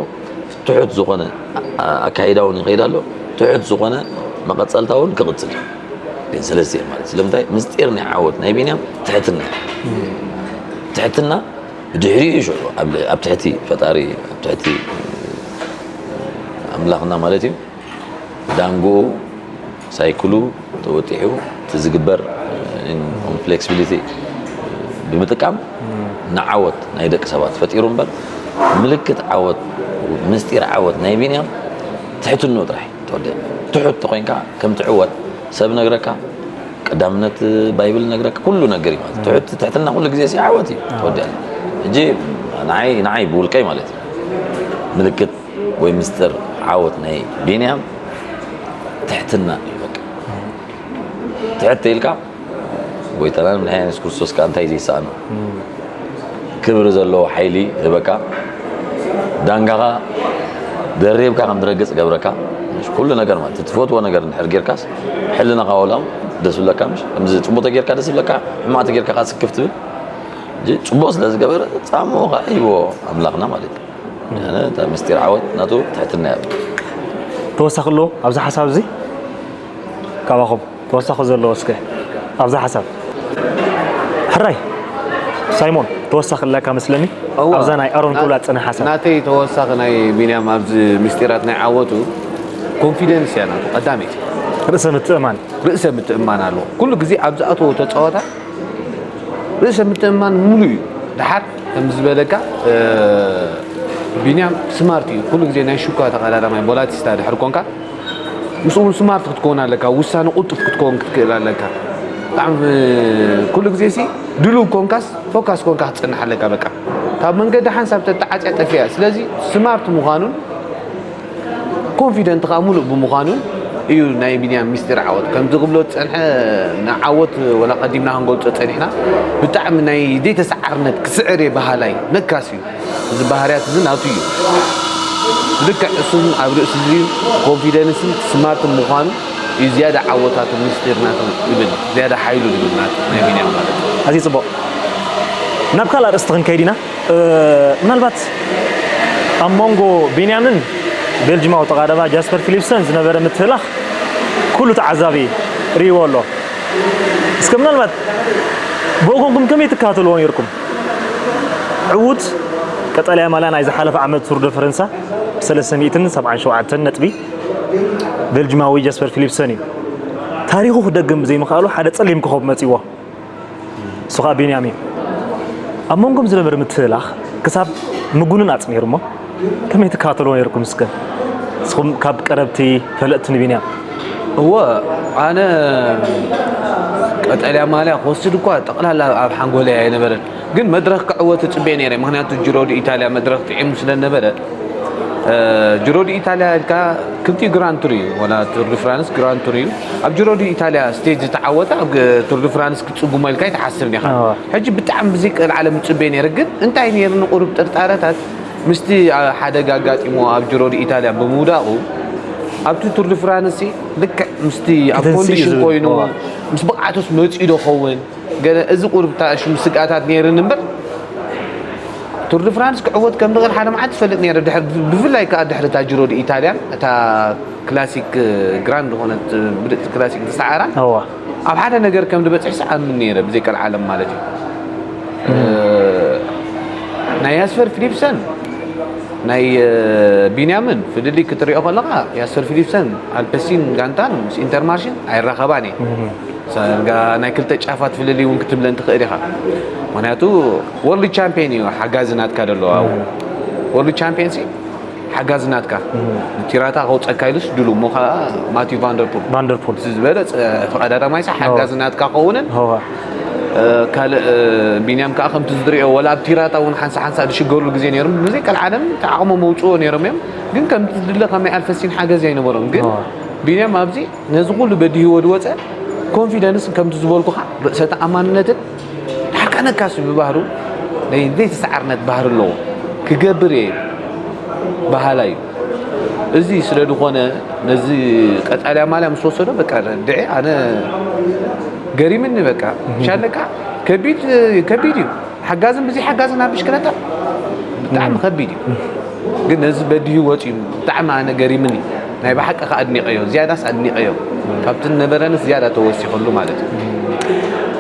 ትሑት ዝኾነ ኣ-፣ ኣካይዳ እውን ይኸይድ ኣሎ። ትሑት ዝኾነ መቐፀልታ እውን ክቕፅል እዩ። ግን ሰለስተ ማለት ስለምንታይ? ምስጢር ናይ ዓወት ናይ ቢንያም ትሕትና እዩ። ትሕትና ብድሕሪኡ እዩ ሽዑ ኣብ፣ ኣብ ትሕቲ ፈጣሪ፣ ኣብ ትሕቲ ኣምላኽና ማለት እዩ። ዳንግኡ ሳይክሉ ተወጢሑ እቲ ዝግበር ፍሌክሲቢሊቲ ብምጥቃም ንዓወት ናይ ደቂ ሰባት ፈጢሩ እምበር ምልክት ዓወት ምስጢር ዓወት ናይ ቢንያም ትሕትንኡ ጥራሕ እዩ ተወዲኣ። ትሑት ተኮይንካ ከም ትዕወት ሰብ ነግረካ ቀዳምነት ባይብል ነግረካ ኩሉ ነገር እዩ ማለት ትሕት ትሕትና ኩሉ ግዜ ሲ ዓወት እዩ ተወዲኣ። ሕጂ ንዓይ ንዓይ ብውልቀይ ማለት እዩ ምልክት ወይ ምስጢር ዓወት ናይ ቢንያም ትሕትና እዩ። በቃ ትሕት ኢልካ ጎይታና መድሓኒና የሱስ ክርስቶስ ከኣ እንታይ ዘይሰኣኖ ክብሪ ዘለዎ ሓይሊ ህበካ ዳንጋኻ ደሪብካ ከም ትረግጽ ገብረካ ኩሉ ነገር ማለት ትፈትዎ ነገር እንድሕር ጌርካስ ሕልናኻ ወላ ደስ ብለካ ምሽ ከምዚ ጽቡቅ ተጌርካ ደስ ብለካ ሕማቅ ተጌርካ ስክፍ ትብል ጽቡቅ ስለ ዝገበረ ጻምኡ ከዓ ሂብዎ ኣምላኽና ማለት እዩ። ምስጢር ዓወት ናቱ ትሕትና እያ። ተወሳኺ ኣለዎ ኣብዚ ሓሳብ እዚ ካባኹም ተወሳኺ ዘለዎ እስከ ኣብዚ ሓሳብ ሕራይ ሳይሞን ተወሳኺ ኣለካ መስለኒ። ኣብዛ ናይ ኣሮን ክብላ ዝፀንሐ ሓሳብ ናተይ ተወሳኺ ናይ ቢንያም ኣብዚ ምስጢራት ናይ ዓወቱ ኮንፊደንስ እያ ናቱ ቀዳመይቲ። ርእሰ ምትእማን ርእሰ ምትእማን ኣለዎ ኩሉ ግዜ ኣብ ዝኣተዎ ተፃወታ ርእሰ ምትእማን ሙሉእ እዩ። ደሓር ከምዚ ዝበለካ ቢንያም ስማርት እዩ። ኩሉ ግዜ ናይ ሹካ ተቐዳዳማይ ቦላቲስታ ድሕር ኮንካ ምስኡ እውን ስማርት ክትከውን ኣለካ። ውሳነ ቁልጡፍ ክትከውን ክትክእል ኣለካ። ብጣዕሚ ኩሉ ግዜ ሲ ድሉው ኮንካስ ፎካስ ኮንካ ክትፀንሕ ኣለካ። በቃ ካብ መንገዲ ሓንሳብ ተተዓፅያ ጠፊኣ። ስለዚ ስማርት ምዃኑን ኮንፊደንት ከዓ ሙሉእ ብምዃኑ እዩ ናይ ቢንያም ሚስጢር ዓወት ከምዚ ክብሎ ዝፀንሐ ንዓወት ወላ ቀዲምና ክንገልፆ ፀኒሕና ብጣዕሚ ናይ ዘይተሰዓርነት ክስዕር እየ በሃላይ ነካስ እዩ እዚ ባህርያት እዚ ናቱ እዩ ልክዕ እሱን ኣብ ርእሲ እዚ ኮንፊደንስን ስማርትን ምዃኑ እዩ ዝያዳ ዓወታቱ ሚስጢር ናቱ ይብል ዝያዳ ሓይሉ ይብል ናቱ ናይ ቢንያም ማለት እዩ ኣዝዩ ፅቡቕ ናብ ካልእ ኣርእስቲ ክንከይድ ኢና ምናልባት ኣብ መንጎ ቢንያምን ቤልጅማዊ ተቓዳባ ጃስፐር ፊሊፕሰን ዝነበረ ምትህላኽ ኩሉ ተዓዛቢ ርእይዎ ኣሎ። እስከ ምናልባት ብወገንኩም ከመይ ትከታተልዎ ነይርኩም? ዕዉት ቀጠልያ ማልያ ናይ ዝሓለፈ ዓመት ቱር ደ ፈረንሳ ብ ሰለስተ ሚእትን ሰብዓን ሸውዓተን ነጥቢ ቤልጅማዊ ጃስፐር ፊሊፕሰን እዩ። ታሪኹ ክደግም ብዘይምኽኣሉ ሓደ ጸሊም ኮኾብ መጺዎ። እሱ ኸኣ ቢንያም እዩ። ኣብ መንጎም ዝነበረ ምትህላኽ ክሳብ ምጉንን ኣጽኒሩ እሞ፣ ከመይ ትከታተልዎ ነይርኩም እስከ? ንስኹም ካብ ቀረብቲ ፈለጥቲ ንቢንያም። እወ፣ ኣነ ቀጠልያ ማልያ ክወስድ እኳ ጠቕላላ ኣብ ሓንጎለይ ኣይነበረን። ግን መድረኽ ክዕወት እጽበዮ ነይረ፣ ምኽንያቱ ጅሮ ዲ ኢታልያ መድረኽ ጥዒሙ ስለ ነበረ። እ፣ ጅሮ ዲ ኢታልያ ኢልካ ክልቲኡ ግራንድ ቱር እዩ፣ ወላ ቱር ዲ ፍራንስ ግራንድ ቱር እዩ። ኣብ ጅሮ ዲ ኢታልያ ስቴጅ ዝተዓወተ ኣብ ግ-፣ ቱር ዲ ፍራንስ ክትጽጉሞ ኢልካ ኣይትሓስብን ኢኻ። ሕጂ ብጣዕሚ ብዘይ ቀልዓለም እጽበዮ ነይረ፣ ግን እንታይ ነይርኒ ቁሩብ ጥርጣረታት ምስቲ፣ ኣ፣ ሓደጋ ኣጋጢሞ ኣብ ጅሮ ዲ ኢታልያ ብምውዳቑ ኣብቲ ቱር ዲ ፍራንስ ልክዕ ምስቲ ኣብ ኮንዲሽን ኮይኑ ምስ ብቕዓቱስ መጺኡ ዶ ኸውን? ገለ እዚ ቁሩብ ታሽም ስግኣታት ነይርኒ እምበር፣ ቱር ዲ ፍራንስ ክዕወት ከም ዝኽእል ሓደ መዓልቲ ትፈልጥ ነይረ። ድሕሪ፣ ብፍላይ ከኣ ድሕሪ እታ ጅሮ ዲ ኢታልያን እታ ክላሲክ ግራንድ ዝኾነት ብልጽቲ ክላሲክ ዝሰዓራ፣ እዋ። ኣብ ሓደ ነገር ከም ዝበጽሕስ ኣምን ነይረ፣ ብዘይ ቀልዓለም ማለት እዩ። እ፣ ናይ ያስፐር ፊሊፕሰን፣ ናይ፣ እ፣ ቢንያምን ፍልልይ ክትሪኦ ከለኻ፣ ያስፐር ፊሊፕሰን፣ ኣልፐሲን ጋንታን ምስ ኢንተርማርሽን ኣይራኸባን እየ። ሳርጋ ናይ ክልተ ጫፋት ፍልልይ እውን ክትብለን ትኽእል ኢኻ። ምኽንያቱ ወርልድ ቻምፒየን እዩ ሓጋዚ ናትካ ደለዋ። ወርልድ ቻምፒየን ሲ ሓጋዚ ናትካ። ንቲራታ ከውፀካ ኢሉስ ድሉ እሞ ከዓ ማቲው ቫንደርፑል። ቫንደርፑል። እቲ ዝበለፀ ተቐዳዳማይ ሲ ሓጋዚ ናትካ ከውንን። ሆዋ። እ፣ ካልእ፣ እ፣ ቢንያም ከዓ ከምቲ ዝድሪኦ ወላ ኣብ ቲራታ እውን ሓንሳ ሓንሳ ዝሽገሩሉ ግዜ ነይሮም። ብዘይ ቀልዓለም ተዓቕሞም መውፅኦ ነይሮም እዮም። ግን ከምቲ ዝድለ ከም ናይ ኣልፈሲን ሓገዚ ኣይነበሮም። ግን ሆዋ። ቢንያም ኣብዚ ነዚ ኩሉ በዲህዎ ዝወፀ ኮንፊደንስ ከምቲ ዝበልኩኻ ርእሰ ተኣማንነትን ዳሕካነካስ ብባህሩ ናይ ዘይተሰዓርነት ባህሪ ኣለዎ። ክገብር እየ በሃላይ እዩ። እዚ ስለ ዝኾነ ነዚ ቀጣልያ ማልያ ምስ ወሰዶ በቃ ድዒ ኣነ ገሪምኒ በቃ። ሻለቃ ከቢድ፣ ከቢድ እዩ። ሓጋዝን ብዘይ ሓጋዝን ኣብ ብሽክለታ ብጣዕሚ ከቢድ እዩ። ግን ነዚ በዲሁ ወፂኡ ብጣዕሚ ኣነ ገሪምኒ። ናይ ብሓቂ ከኣ ኣድኒቐዮ፣ ዝያዳስ ኣድኒቐዮ። ካብቲ ዝነበረንስ ዝያዳ ተወሲኸሉ ማለት እዩ።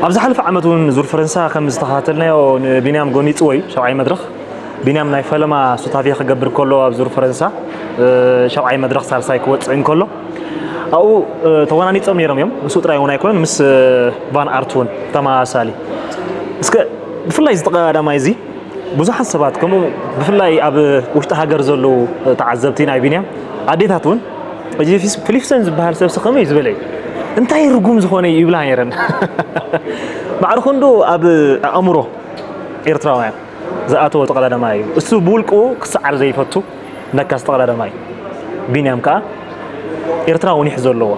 ኣብ ዝሓለፈ ዓመት እውን ዙር ፈረንሳ ከም ዝተኸታተልናዮ ንቢንያም ጎኒፅዎ እዩ፣ ሻብዓይ መድረኽ። ቢንያም ናይ ፈለማ ሱታፌ ክገብር ከሎ ኣብ ዙር ፈረንሳ፣ እ፣ ሻብዓይ መድረኽ ሳልሳይ ክወፅእ እንከሎ፣ ኣብኡ፣ እ፣ ተወናኒፆም ነይሮም እዮም። ምስኡ ጥራይ እውን ኣይኮነን፣ ምስ፣ እ፣ ቫን ኣርት እውን ተመሳሳሊ። እስከ ብፍላይ እዚ ተቐዳዳማይ እዚ ብዙሓት ሰባት ከምኡ ብፍላይ ኣብ ውሽጢ ሃገር ዘለዉ ተዓዘብቲ ናይ ቢንያም ኣዴታት እውን እዚ ፊስ-፣ ፊሊፕሰን ዝበሃል ሰብሲ ከመይ ዝበለ እዩ? እንታይ ርጉም ዝኾነ እዩ ይብላ ነይረን። ማዕረ ክንዱ ኣብ ኣእምሮ ኤርትራውያን ዝኣተወ ተቐዳዳማይ እዩ። እሱ ብውልቅኡ ክሰዓር ዘይፈቱ ነካስ ተቐዳዳማይ እዩ። ቢንያም ከኣ ኤርትራ እውን ይሕዞ ኣለዎ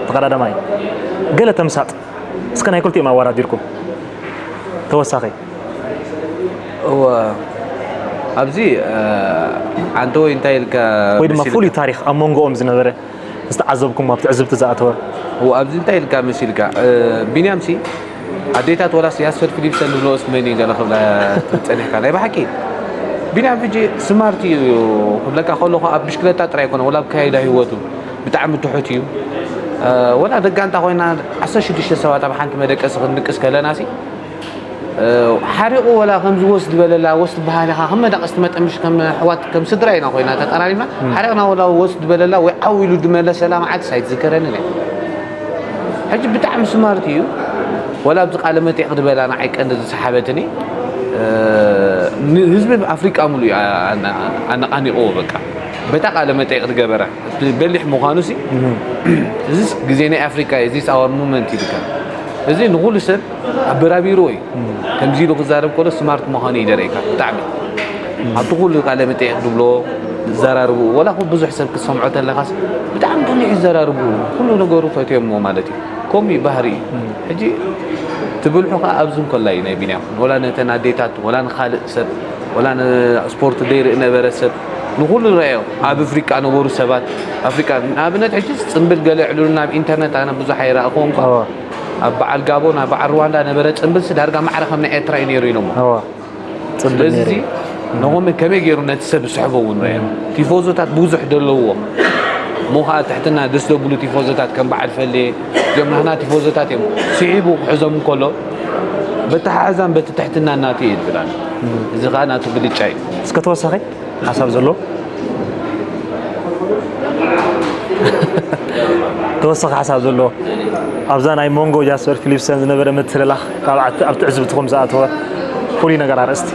ተቐዳዳማይ እዩ። ገለ ተምሳጥ እስከ ናይ ክልቲኦም ኣወዳዲርኩም ተወሳኺ። እወ፣ ኣብዚ፣ እ፣ ዓንተወይ እንታይ ኢልካ ወይ ድማ መሲልካ? ፍሉይ ታሪኽ ኣብ መንጎኦም ዝነበረ ዝተዓዘብኩም ኣብ ትዕዝብቲ ዝኣተወ? እወ፣ ኣብዚ እንታይ ኢልካ መሲልካ? እ፣ ቢንያምሲ ኣዴታት ወላስ ያስፐር ፊሊፕሰን ዝብለዎስ መን እዩ ገለ ክብላ ጸኒሕካ? ናይ ብሓቂ ቢንያም ሕጂ ስማርት እዩ ክብለካ ከለኹ ኣብ ብሽክለታ ጥራይ ኣይኮነ፣ ወላ ኣብ ካይዳ ህይወቱ ብጣዕሚ ትሑት እዩ። እ፣ ወላ ደጋንታ ኮይና ዓሰርተ ሽዱሽተ ሰባት ኣብ ሓንቲ መደቀሲ ክንድቅስ ከለናሲ፣ እ፣ ሓሪቑ ወላ ከምዚ ወስ ዝበለላ፣ ወስ ትበሃል ኢኻ፣ ከም መዳቕስቲ መጠን ምሽ ከም ኣሕዋት፣ ከም ስድራ ኢና ኮይና ተቀራሪብና። ሓሪቕና ወላ ወስ ዝበለላ ወይ ዓው ኢሉ ዝመለሰላ መዓልትስ ኣይትዝከረንን እያ። ሕጂ ብጣዕሚ ስማርት እዩ። ወላ ኣብዚ ቃለ መጠይቕ ዝበላ ንዓይ ቀንዲ ዝሰሓበትኒ፣ እ፣ ንህዝቢ ኣፍሪቃ ሙሉእ እዩ ኣነ-፣ ኣነቓኒቕዎ በቃ። በታ ቃለ መጠይቕ ዝገበራ፣ እቲ በሊሕ ምዃኑሲ፣ እዚስ ግዜ ናይ ኣፍሪቃ እዩ፣ እዚስ our moment ኢልካ። እዚ ንኹሉ ሰብ ኣበራቢርዎ እዩ። ከምዚ ኢሉ ክዛረብ ከሎ ስማርት ምዃኑ እዩ ዘርእየካ ብጣዕሚ። ኣብቲ ኩሉ ቃለ መጠይቕ ዝብሎ፣ ዝዘራርቡ፣ ወላ እኮ ብዙሕ ሰብ ክትሰምዖ ተለኻስ ብጣዕሚ በሊሕ ይዘራርቡ፣ ኩሉ ነገሩ ፈትዮሞ ማለት እዩ። ከምኡ እዩ ባህሪ እዩ። ሕጂ ትብልሑ ከኣ ኣብዚ እንከላ እዩ ናይ ቢንያም። ወላ ነተን ኣዴታት፣ ወላ ንኻልእ ሰብ፣ ወላ ንስፖርት ዘይርኢ ነበረ ሰብ፣ ንኹሉ ረኣዮ። ኣብ ኣፍሪቃ ነበሩ ሰባት፣ ኣፍሪቃ ንኣብነት ሕጂ ጽምብል ገለ የዕልሉና ኣብ ኢንተርነት፣ ኣነ ብዙሕ ኣይረኣኹዎን እኳ። ኣብ በዓል ጋቦን፣ ኣብ በዓል ሩዋንዳ ነበረ ጽምብልሲ ዳርጋ ማዕረ ከም ናይ ኤርትራ እዩ ነይሩ ኢሎሞ። እዋ። ጽምብል ስለዚ ነይሩ። እዚ ነሆም ከመይ ገይሩ ነቲ ሰብ ዝስሕቦ እውን ረኣዮ። ቲፎዞታት ብዙሕ ደለውዎ። እሞ ኸኣ ትሕትና ደስ ዘብሉ ቲፎዞታት ከም በዓል ፈሌ፣ እዚኦም ናህና ቲፎዞታት እዮም። ስሒቡ ክሕዞም እንከሎ፣ በተሓሕዛን በቲ ትሕትና ናቱ እዩ ዝብል ኣሎ። እዚ ኸኣ ናቱ ብልጫ እዩ። እስከ ተወሳኺ ሓሳብ ዘሎ? ተወሳኺ ሓሳብ ዘሎ? ኣብዛ ናይ መንጎ ጃስፐር ፊሊፕሰን ዝነበረ ምትልላኽ ካብ ኣት-፣ ኣብ ትዕዝብትኹም ዝኣተወ ፍሉይ ነገር ኣርእስቲ?